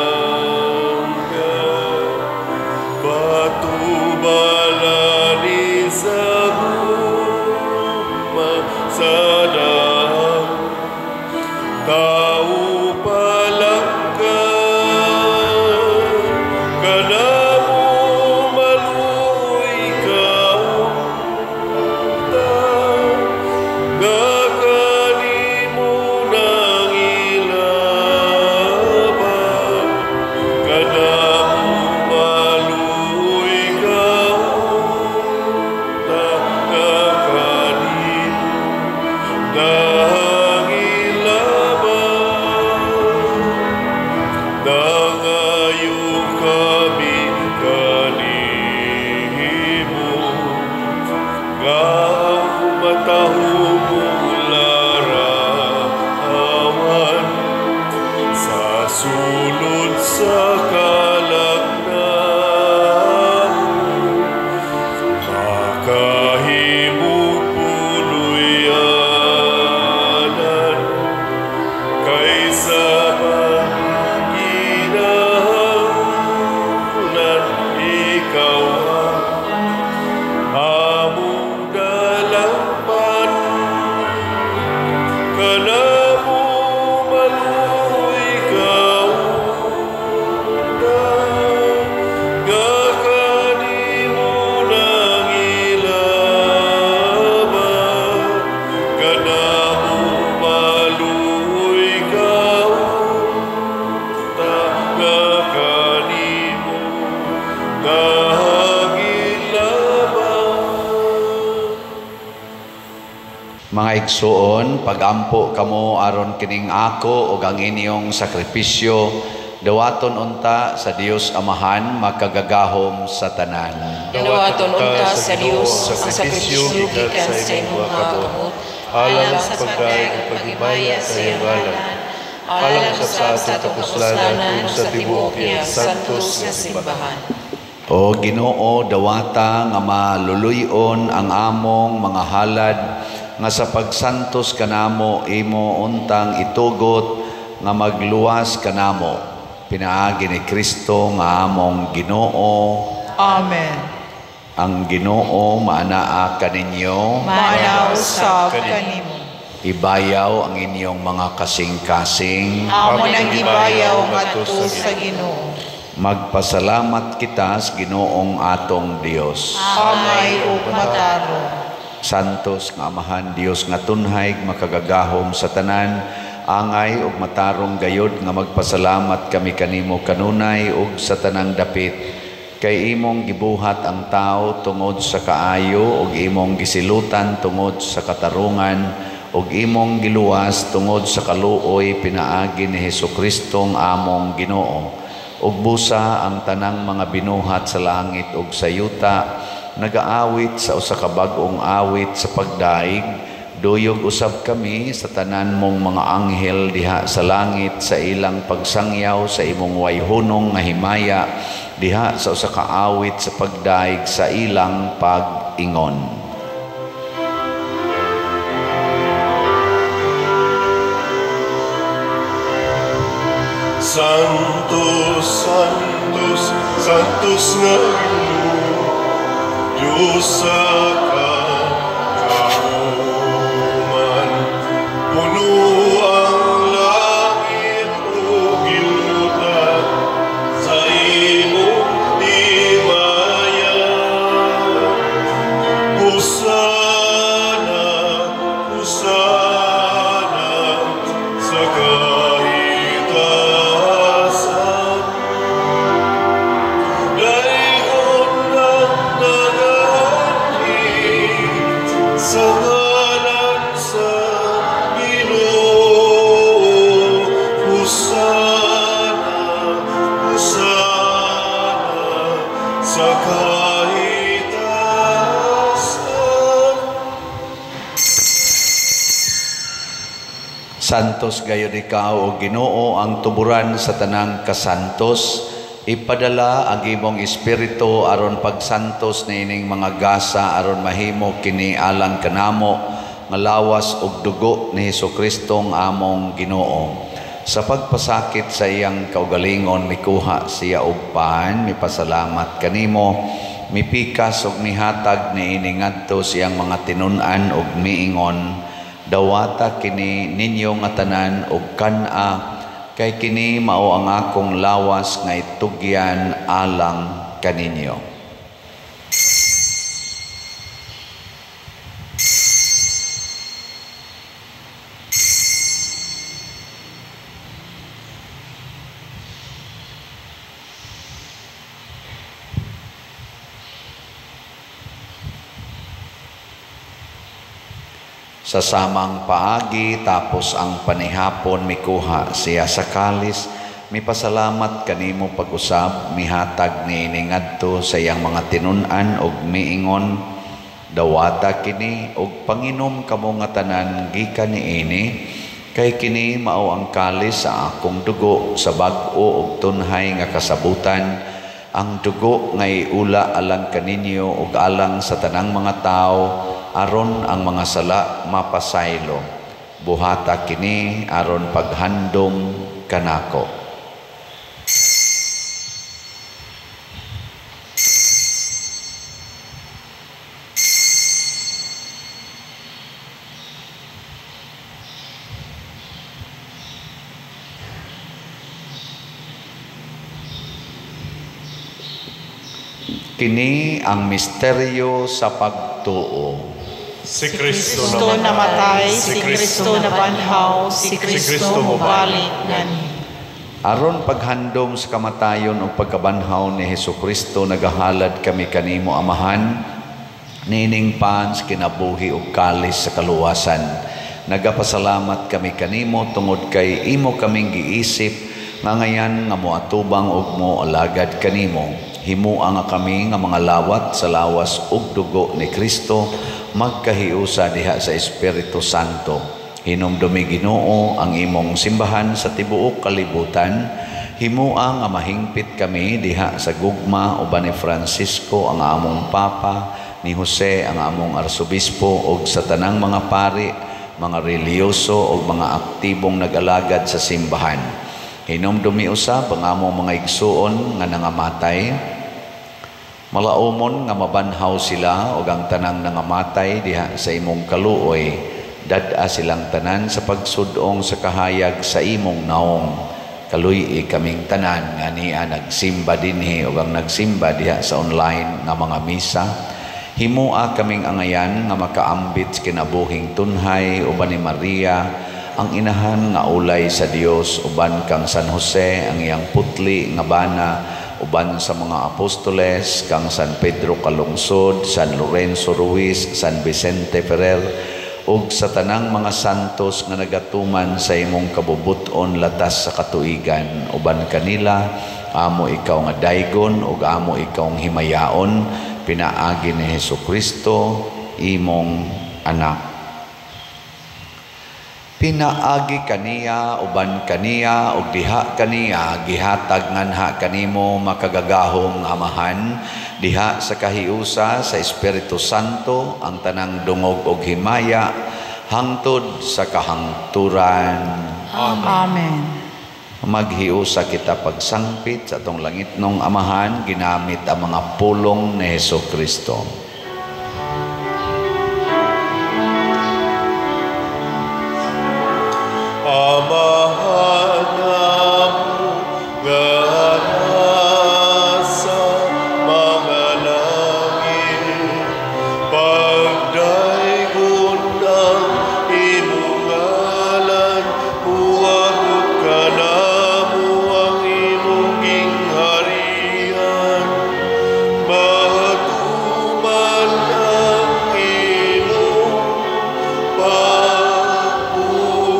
Batubalani sa gugma, sa daang tao palangga. Kanamo maluoy ka unta, nga kanimo nangilaba. Kanamo maluoy ka unta, nga kanimo nangilaba. Nangayo kami kanimo, nga ang matahumong larawan sa sulod sa kalagnan, makahimong puluyanan kaysa kinahanglan ikaw ang among dalangpan. Kanamo maluoy ka unta, nga kanimo nangilaba. Kanamo maluoy ka unta, nga kanimo nangilaba. Mga igsuon, pagampo kamo aron kining ako ug ang inyong sakripisyo dawaton unta sa Dios Amahan makagagahom sa tanan. Dawaton unta sa Dios ang sakripisyo gikan sa imong mga kamot, alang sa pagdaig ug paghimaya sa iyang ngalan, alang usab sa atong kapuslanan ug sa tibuok niyang santos nga simbahan. O Ginoo, dawata nga maluluy-on ang among mga halad nga sa pagsantos kanamo imo untang itugot nga magluwas kanamo pinaagi ni Kristo nga among Ginoo. Amen. Ang Ginoo maanaa kaninyo, Maana usab kanimo. Ibayaw ang inyong mga kasing-kasing. Amo nang gibayaw ngadto sa Ginoo. Magpasalamat kita sa Ginoong atong Dios. Angay ug matarong. Santos nga Amahan Dios nga tunhay makagagahom sa tanan, angay ug matarong gayod nga magpasalamat kami kanimo kanunay ug sa tanang dapit, kay imong gibuhat ang tao tungod sa kaayo ug imong gisilutan tungod sa katarungan ug imong giluwas tungod sa kaluoy pinaagi ni Hesukristo nga among Ginoo. Ug busa ang tanang mga binuhat sa langit ug sa yuta nagaawit sa usa ka bag-ong awit sa pagdaig. Duyog usab kami sa tanan mong mga anghel diha sa langit sa ilang pagsangyaw sa imong wayhunong nga himaya diha sa usa ka awit sa pagdaig sa ilang pag-ingon. Santos, Santos, Santos nga Ginoo, Diyos sa kagahuman, Santos gayud ikaw, o Ginoo, ang tuburan sa tanang kasantos. Ipadala ang imong espiritu aron pagsantos niining mga gasa aron mahimo kini alang kanamo nga lawas ug dugo ni Hesukristo ang among Ginoo. Sa pagpasakit sa iyang kaugalingon, mikuha siya og pan, mipasalamat kanimo, mipikas ug mihatag niini ngadto sa iyang mga tinun-an ug miingon, dawata kini ninyo nga tanan ug kan-a, kay kini mao ang akong lawas nga itugyan alang kaninyo. Sa samang paagi, tapos ang panihapon, mikuha siya sa kalis, mipasalamat kanimo pag-usab, mihatag niini ngadto sa iyang mga tinun-an ug miingon, dawata kini ug panginom kamo nga tanan gikan niini, kay kini mao ang kalis sa akong dugo sa bag-o ug tunhay nga kasabutan, ang dugo nga iula alang kaninyo ug alang sa tanang mga tawo, aron ang mga sala mapasaylo. Buhata kini aron paghandom kanako. Kini ang misteryo sa pagtuo. Si Kristo namatay, si Kristo nabanhaw, si Kristo mobalik nganhi. Aron paghandom sa kamatayon ug pagkabanhaw ni Hesukristo, nagahalad kami kanimo, Amahan, niining pans kinabuhi ug kalis sa kaluwasan. Nagapasalamat kami kanimo tungod kay imo kaming giisip nga ngayan nga moatubang ug moalagad kanimo. Himua nga kami nga mga lawat sa lawas ug dugo ni Kristo, magkahiusa diha sa Espiritu Santo. Hinumdumi, Ginoo, ang imong simbahan sa tibuok kalibutan. Himua nga mahingpit kami diha sa gugma uban ni Francisco ang among Papa, ni Jose ang among Arsobispo, ug sa tanang mga pari, mga reliyoso ug mga aktibong nag-alagad sa simbahan. Hinumdumi usab ang among mga igsuon nga nangamatay. Malaumon nga mabanhaw sila ug ang tanang nangamatay diha sa imong kaluoy. Dad-a silang tanan sa pagsudong sa kahayag sa imong naong. Kaluy-i kaming tanan nga niya nagsimba dinhi ug ang nagsimba diha sa online nga mga misa. Himua kaming angayan nga makaambit sa kinabuhing tunhay uban ni Maria, ang inahan nga ulay sa Dios, uban kang San Jose ang iyang putli nga bana, uban sa mga apostoles, kang San Pedro Calungsod, San Lorenzo Ruiz, San Vicente Ferrer, ug sa tanang mga santos nga nagatuman sa imong kabubut-on latas sa katuigan. Uban kanila, amo ikaw nga daygon ug amo ikaw nga himayaon, pinaagi ni Hesukristo, imong anak. Pinaagi kaniya, uban kaniya, ug diha kaniya, gihatag nganha kanimo makagagahom nga Amahan, diha sa kahiusa sa Espiritu Santo, ang tanang dungog ug himaya, hangtod sa kahangturan. Amen. Maghiusa kita pagsangpit sa atong langitnong Amahan, ginamit ang mga pulong ni Hesukristo. Amahan namo nga nasa mga langit, pagdaygon ang imong ngalan, muabot kanamo ang imong gingharian, matuman ang imong pagbuot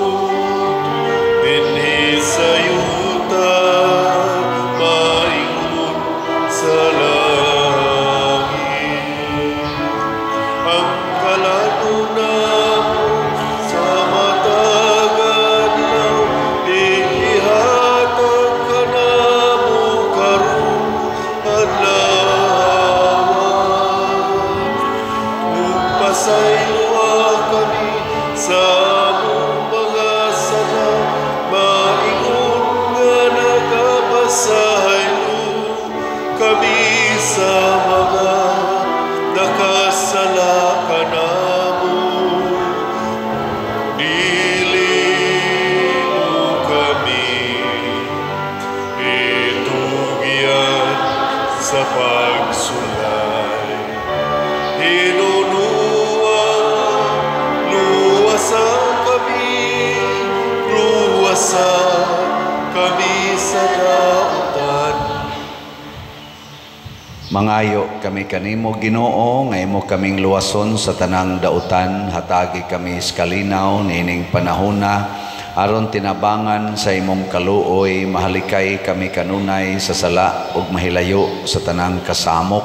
Mangayo kami kanimo, Ginoo, nga imo kaming luwason sa tanang dautan, hatagi kami sa kalinaw niining panahona, aron tinabangan sa imong kaluoy, mahalikay kami kanunay sa sala ug mahilayo sa tanang kasamok,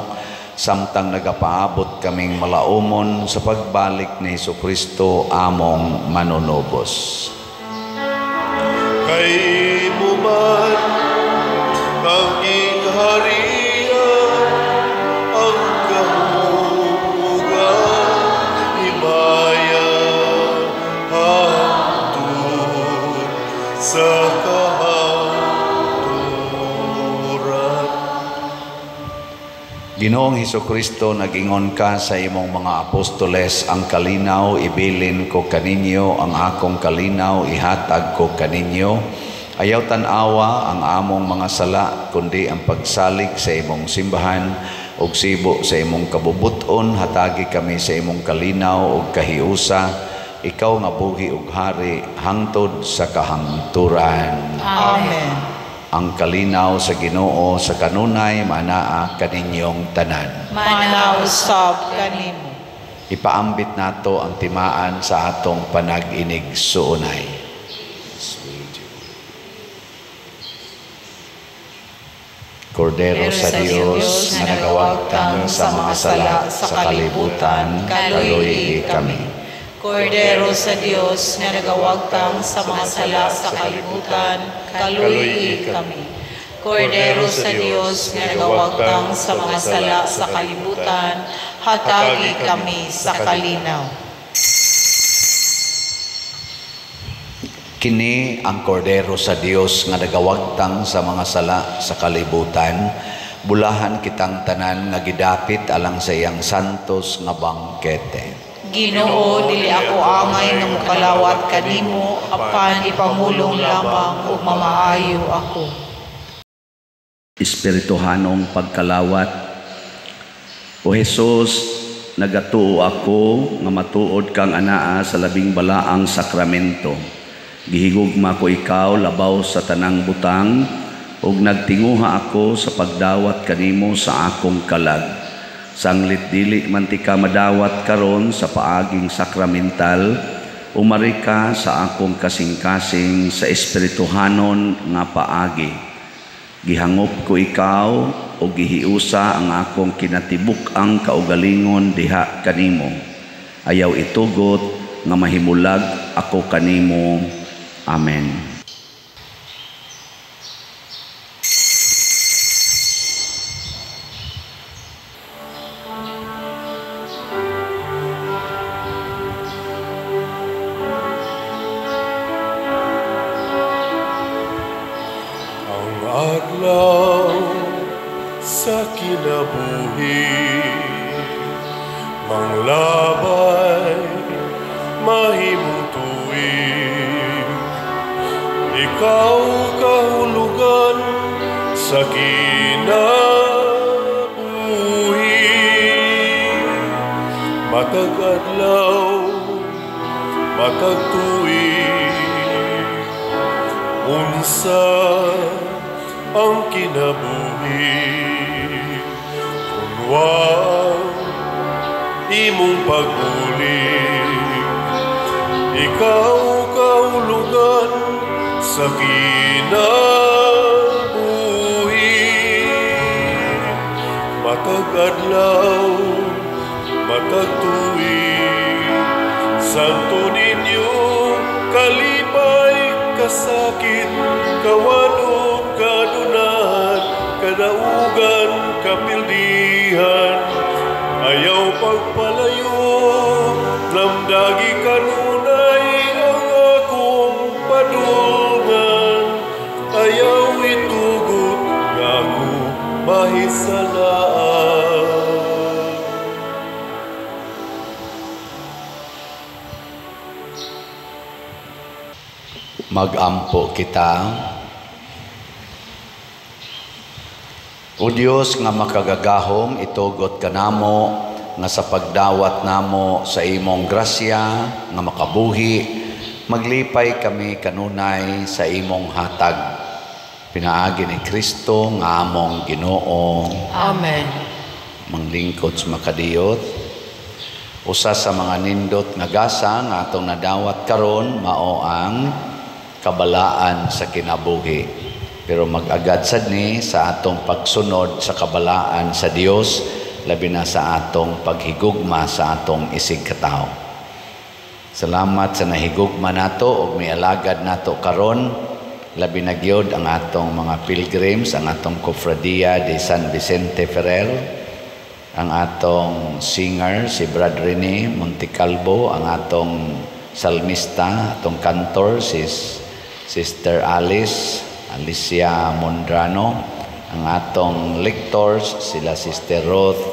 samtang nagapaabot kaming malaumon sa pagbalik ni Hesukristo among manunubos. Kay imo man ang gingharian, ang gahom ug ang himaya, hangtod sa kahangturan. Ginoong Hesukristo, nag-ingon ka sa imong mga apostoles, ang kalinaw ibilin ko kaninyo, ang akong kalinaw ihatag ko kaninyo. Ayaw tan-awa ang among mga sala, kundi ang pagsalig sa imong simbahan ug sibo sa imong kabubuton, hatagi kami sa imong kalinaw ug kahiusa, ikaw nga buhi ug hari hangtod sa kahangturan. Amen. Ang kalinaw sa Ginoo sa kanunay manaa kaninyong tanan. Mana usab kanimo. Ipaambit nato ang timaan sa atong panag-inig suunay. Kordero sa Dios nga nagawagtang sa mga sala sa kalibutan, kaluoy kami. Kordero sa Dios nga nagawagtang sa mga sala sa kalibutan, kaluoy kami. Kordero sa Dios nga nagawagtang sa mga sala sa kalibutan, hatagi kami sa kalinaw. Kini ang kordero sa Dios nga nagawagtang sa mga sala sa kalibutan, bulahan kitang tanan nga gidapit alang sa iyang santos nga bangkete. Ginoo, dili ako angay nga mokalawat kanimo, apan ipamulong lamang ug mamaayo ako. Espirituhanong pagkalawat. O Jesus, nagatuo ako nga matuod kang anaa sa labing balaang sakramento. Gihigugma ko ikaw labaw sa tanang butang, ug nagtinguha ako sa pagdawat kanimo sa akong kalag. Sanglit dili man ti ka madawat karon sa paaging sakramental, umari ka sa akong kasing-kasing sa espirituhanon nga paagi. Gihangop ko ikaw o gihiusa ang akong kinatibuk-ang kaugalingon diha kanimo. Ayaw itugot nga mahimulag ako kanimo. Amen. Ang adlaw sa kinabuhi, manglabay, mahimong tuig. Ikaw kahulugan sa kinabuhi, matag adlaw, matag tuig. Unsa ang kinabuhi kung wa imong pagbulig? Ikaw kahulugan sa kinabuhi, matag adlaw, matag tuig. Santo Niño, kalipay, kasakit, kawanon, kadunahan, kadaugan, kapildihan. Ayaw pagpalayo, lamdagi kanunay ang akong padulngan. Ayaw itugot nga ako mahisalaan. Magampo kita. O Dios nga makagagahom, itugot kanamo nga sa pagdawat namo sa imong grasya nga makabuhi, maglipay kami kanunay sa imong hatag. Pinaagi ni Kristo nga among Ginoo. Amen. Manglingkod sa makadiyot. Usa sa mga nindot nga gasa nga atong nadawat karon mao ang kabalaan sa kinabuhi. Pero mag-agad sad ni sa atong pagsunod sa kabalaan sa Dios, labi na sa atong paghigugma sa atong isig katawo. Salamat sa nahigugma nato ug mialagad nato karon, labi na gyud ang atong mga pilgrims, ang atong Cofradia de San Vicente Ferrer, ang atong singer si Brad Rene Montecalvo, ang atong salmista, atong kantor si Sister Alice Alicia Mondrano, ang atong lectors sila Sister Ruth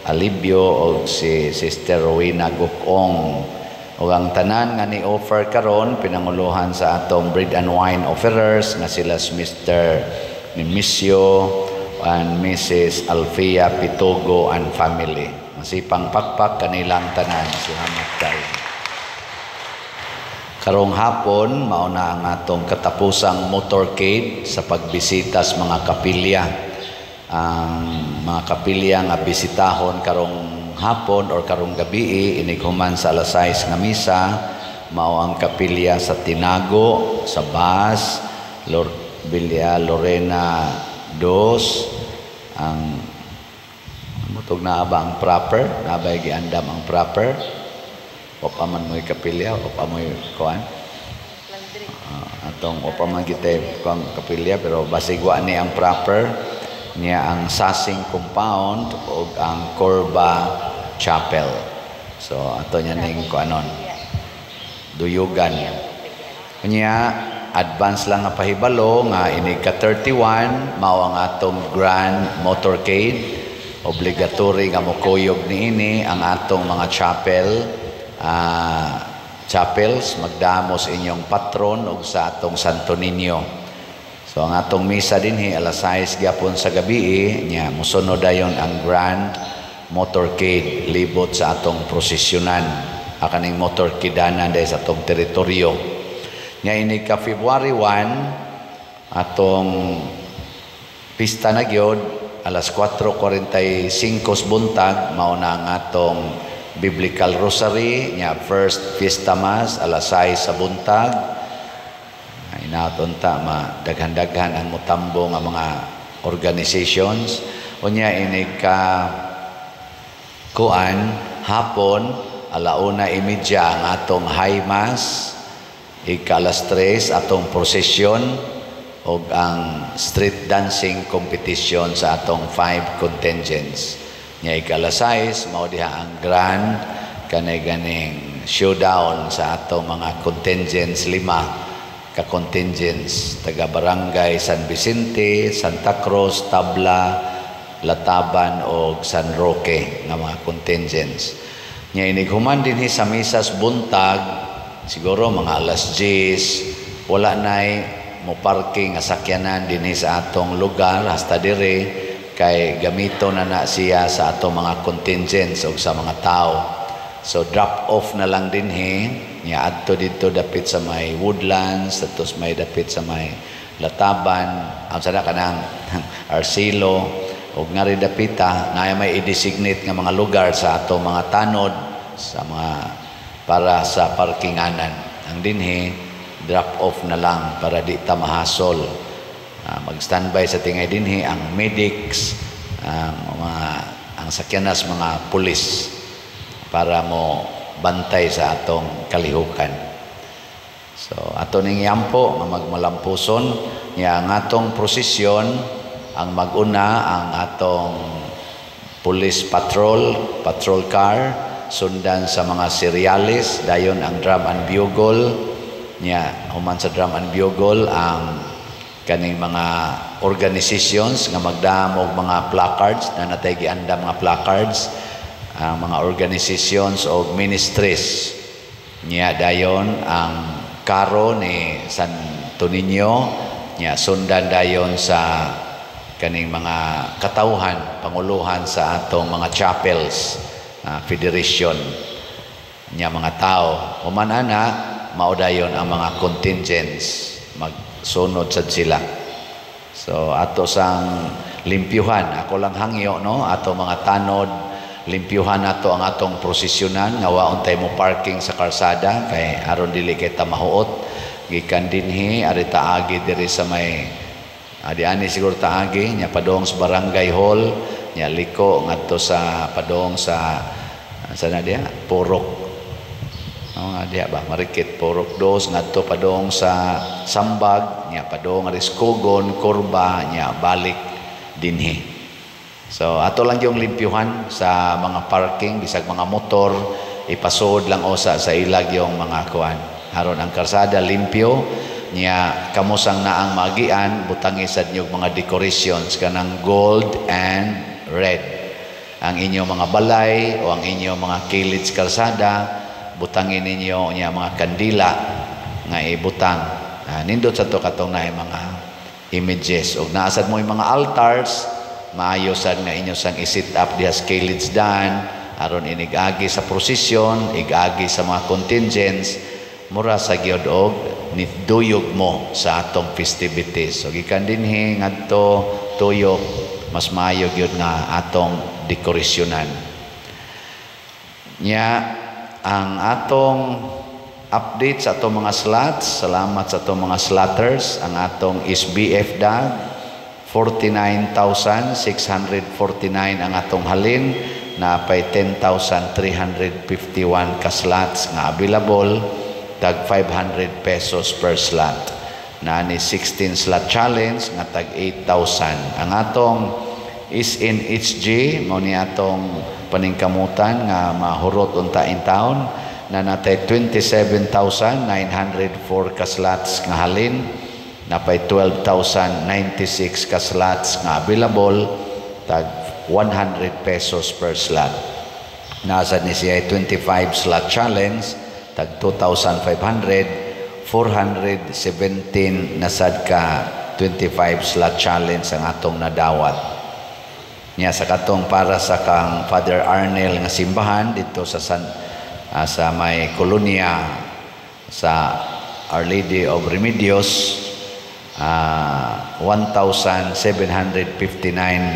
Alibio o si Sister Rowena Gukong, ug ang tanan nga ni-offer karon pinanguluhan sa atong bread and wine offerers nga sila Mr. Nemesio and Mrs. Alfia Pitogo and family. Masipang pakpak kanilang tanan. Salamat kayo. Karong hapon, mao na ang atong katapusang motorcade sa pagbisita sa mga kapilya. Ang mga kapilya nga bisitahon karong hapon or karong gabi, inig human sa alas 6 nga misa, mao ang kapilya sa Tinago, sa Bas, Villa Lorena Dos, ang mutog na ba ang proper, na ba giandam ang proper? O pa man mo'y kapilya, o pa mo'y kuan. Atong o pa man gite kuang kapilya, pero basig wa ni ang proper niya, ang Sasing Compound o ang Corba Chapel. So ato niya ning kuanon duyugan. Unya, advance lang nga pahibalo nga inig ka 31 mao ang atong grand motorcade. Obligatory nga mokuyog niini ang atong mga chapels, magdamos inyong patron ug sa atong Santo Niño. So ang atong misa dinhi alas 6 gyapon sa gabi, nya mosunod dayon ang grand motorcade libot sa atong prosesyonan, kaning motorcadeanan dahil sa atong teritoryo. Nya inig ka February 1 atong pista na gyud alas 4:45 buntag mao na ang atong Biblical Rosary, nya first Fiesta Mass alas 6 sa buntag. Inaton ta madaghan-daghan ang motambo nga mga organizations. Unya inig ka kuan hapon 1:30 ang atong high mass, ika alas 3 atong prosesyon ug ang street dancing competition sa atong 5 contingents. Nya ika alas 6 mao diha ang grand kanay ganing showdown sa atong mga contingents, 5 ka contingents taga Barangay San Vicente, Santa Cruz, Tabla, Lataban og San Roque nga mga contingents. Nya inig human dinhi sa misas buntag siguro mga alas 10, wala nay mo parking nga sakyanan dinhi sa atong lugar hasta dire kay gamito na na siya sa atong mga contingents o sa mga tao. So drop off na lang dinhi, nya adto dito dapit sa may Woodlands, atos may dapit sa may Lataban, ang sada kanang Arcilo ug ngari dapita na may i-designate nga mga lugar sa atong mga tanod sa mga para sa parkinganan. Ang dinhi drop off na lang para di ta mahasol. Mag-standby sa tingay dinhi ang medics, ang mga ang sakyanas mga pulis para mo bantay sa atong kalihukan. So ato ning yampo nga magmalampuson niya ang atong prosesyon, ang maguna ang atong police patrol car, sundan sa mga serialis, dayon ang drum and bugle niya, human sa drum and bugle ang kaning mga organizations nga magdamog mga placards na natay giandam mga placards, ang mga organizations o ministries niya, dayon ang karo ni Santo Niño niya, sundan dayon sa kaning mga katawhan, panguluhan sa atong mga chapels, federation niya mga tao. Human ana mao dayon ang mga contingents magsunod sad sila. So ato sang limpyuhan. Ako lang hangyo, no, ato mga tanod, limpyuhan nato ang atong prosesyonan nga waon tay mo parking sa karsada kay aron dili kay ta mahuot. Gikan dinhi ari taagi diri sa may adi ani siguro taagi nya padong sa barangay hall, nya liko ngadto sa padong sa na diha Purok. Oh, nga diha ba Marikit Purok dos ngadto padong sa Sambag, nya padong Ariscogon, Korba, nya balik dinhi. So ato lang yung limpyuhan sa mga parking bisag mga motor, ipasod lang osa sa ilag yung mga kuan. Aron ang karsada limpyo, nya kamusang naang magian butangi sad nyo mga decorations kanang gold and red. Ang inyong mga balay o ang inyong mga kilid sa karsada, butangin ninyo nya mga kandila nga ibutang. Nindot sa to katong naay mga images og naasad mo yung mga altars, maayo sad nga inyo sang i-set up diha sa kilid dan aron inigagi sa prosesyon, igagi sa mga contingents, mura sa gyud og niduyog mo sa atong festivities. So gikan dinhi ngadto tuyok, mas maayo gyud nga atong dekorasyonan. Nya ang atong update sa atong mga slots, salamat sa atong mga slotters, ang atong SBF dag 49,649 ang atong halin, napay 10,351 ka slots nga available, tag 500 pesos per slot. Naani 16 slot challenge nga tag 8,000. Ang atong SNHG mao ni atong paningkamutan nga mahurot unta in town na natay 27,904 ka slots nga halin, napay 12,096 ka slots nga available, tag 100 pesos per slot. Nasa ni siya 25 slot challenge tag 2,500, 417 nasad ka 25 slot challenge ang atong nadawat. Nya sa katong para sa kang Father Arnel nga simbahan dito sa sa may kolonya sa Our Lady of Remedios, 1,759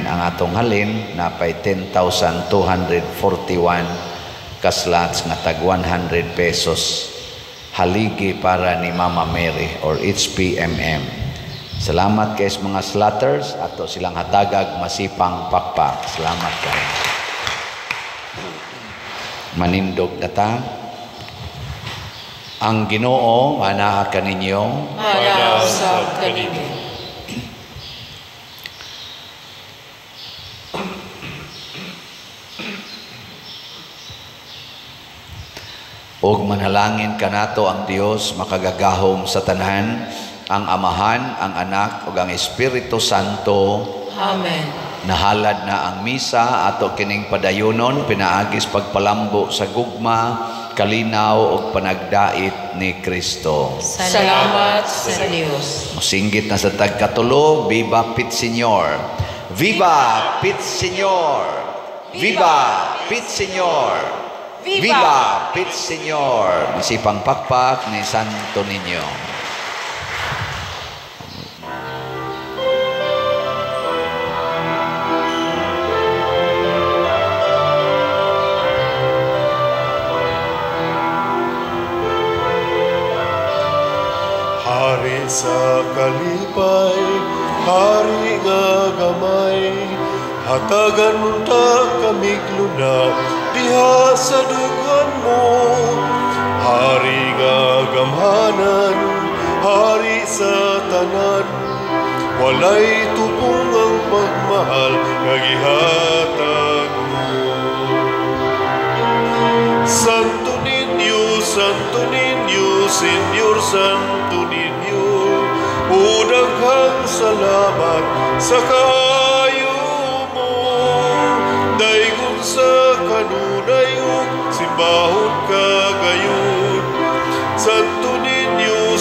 ang atong halin, napay 10,241 ka slots nga tag 100 pesos haligi para ni Mama Mary or HPMM. Salamat kay mga slotters, ato silang hatagag masipang pakpak. Salamat kayo. Manindog na ta. Ang Ginoo manaa kaninyo. Manaa usab kaninyo. Og manalangin kanato ang Dios makagagahom sa tanan, ang Amahan, ang Anak ug ang Espiritu Santo. Amen. Nahalad na ang misa ato kining padayonon pinaagis pagpalambo sa gugma, kalinaw ug panagdait ni Kristo. Salamat sa Dios. Mosinggit na sa tagkatulo, Viva Pit Señor. Viva Pit Señor. Viva Pit Señor. Viva Pit Señor. Masipang pakpak ni Santo Niño. Hari sa kalipay, hari nga gamay, hatagan unta kamig luna diha sa dughan mo. Hari nga gamhanan, hari sa tanan, walay tupong ang pagmahal nga gihatag mo. Santo Niño, Santo Niño, Señor Santo Niño, o daghang salamat sa kaayo mo. Daygon sa kanunay ug simbahon ka gayon. Santo Niño,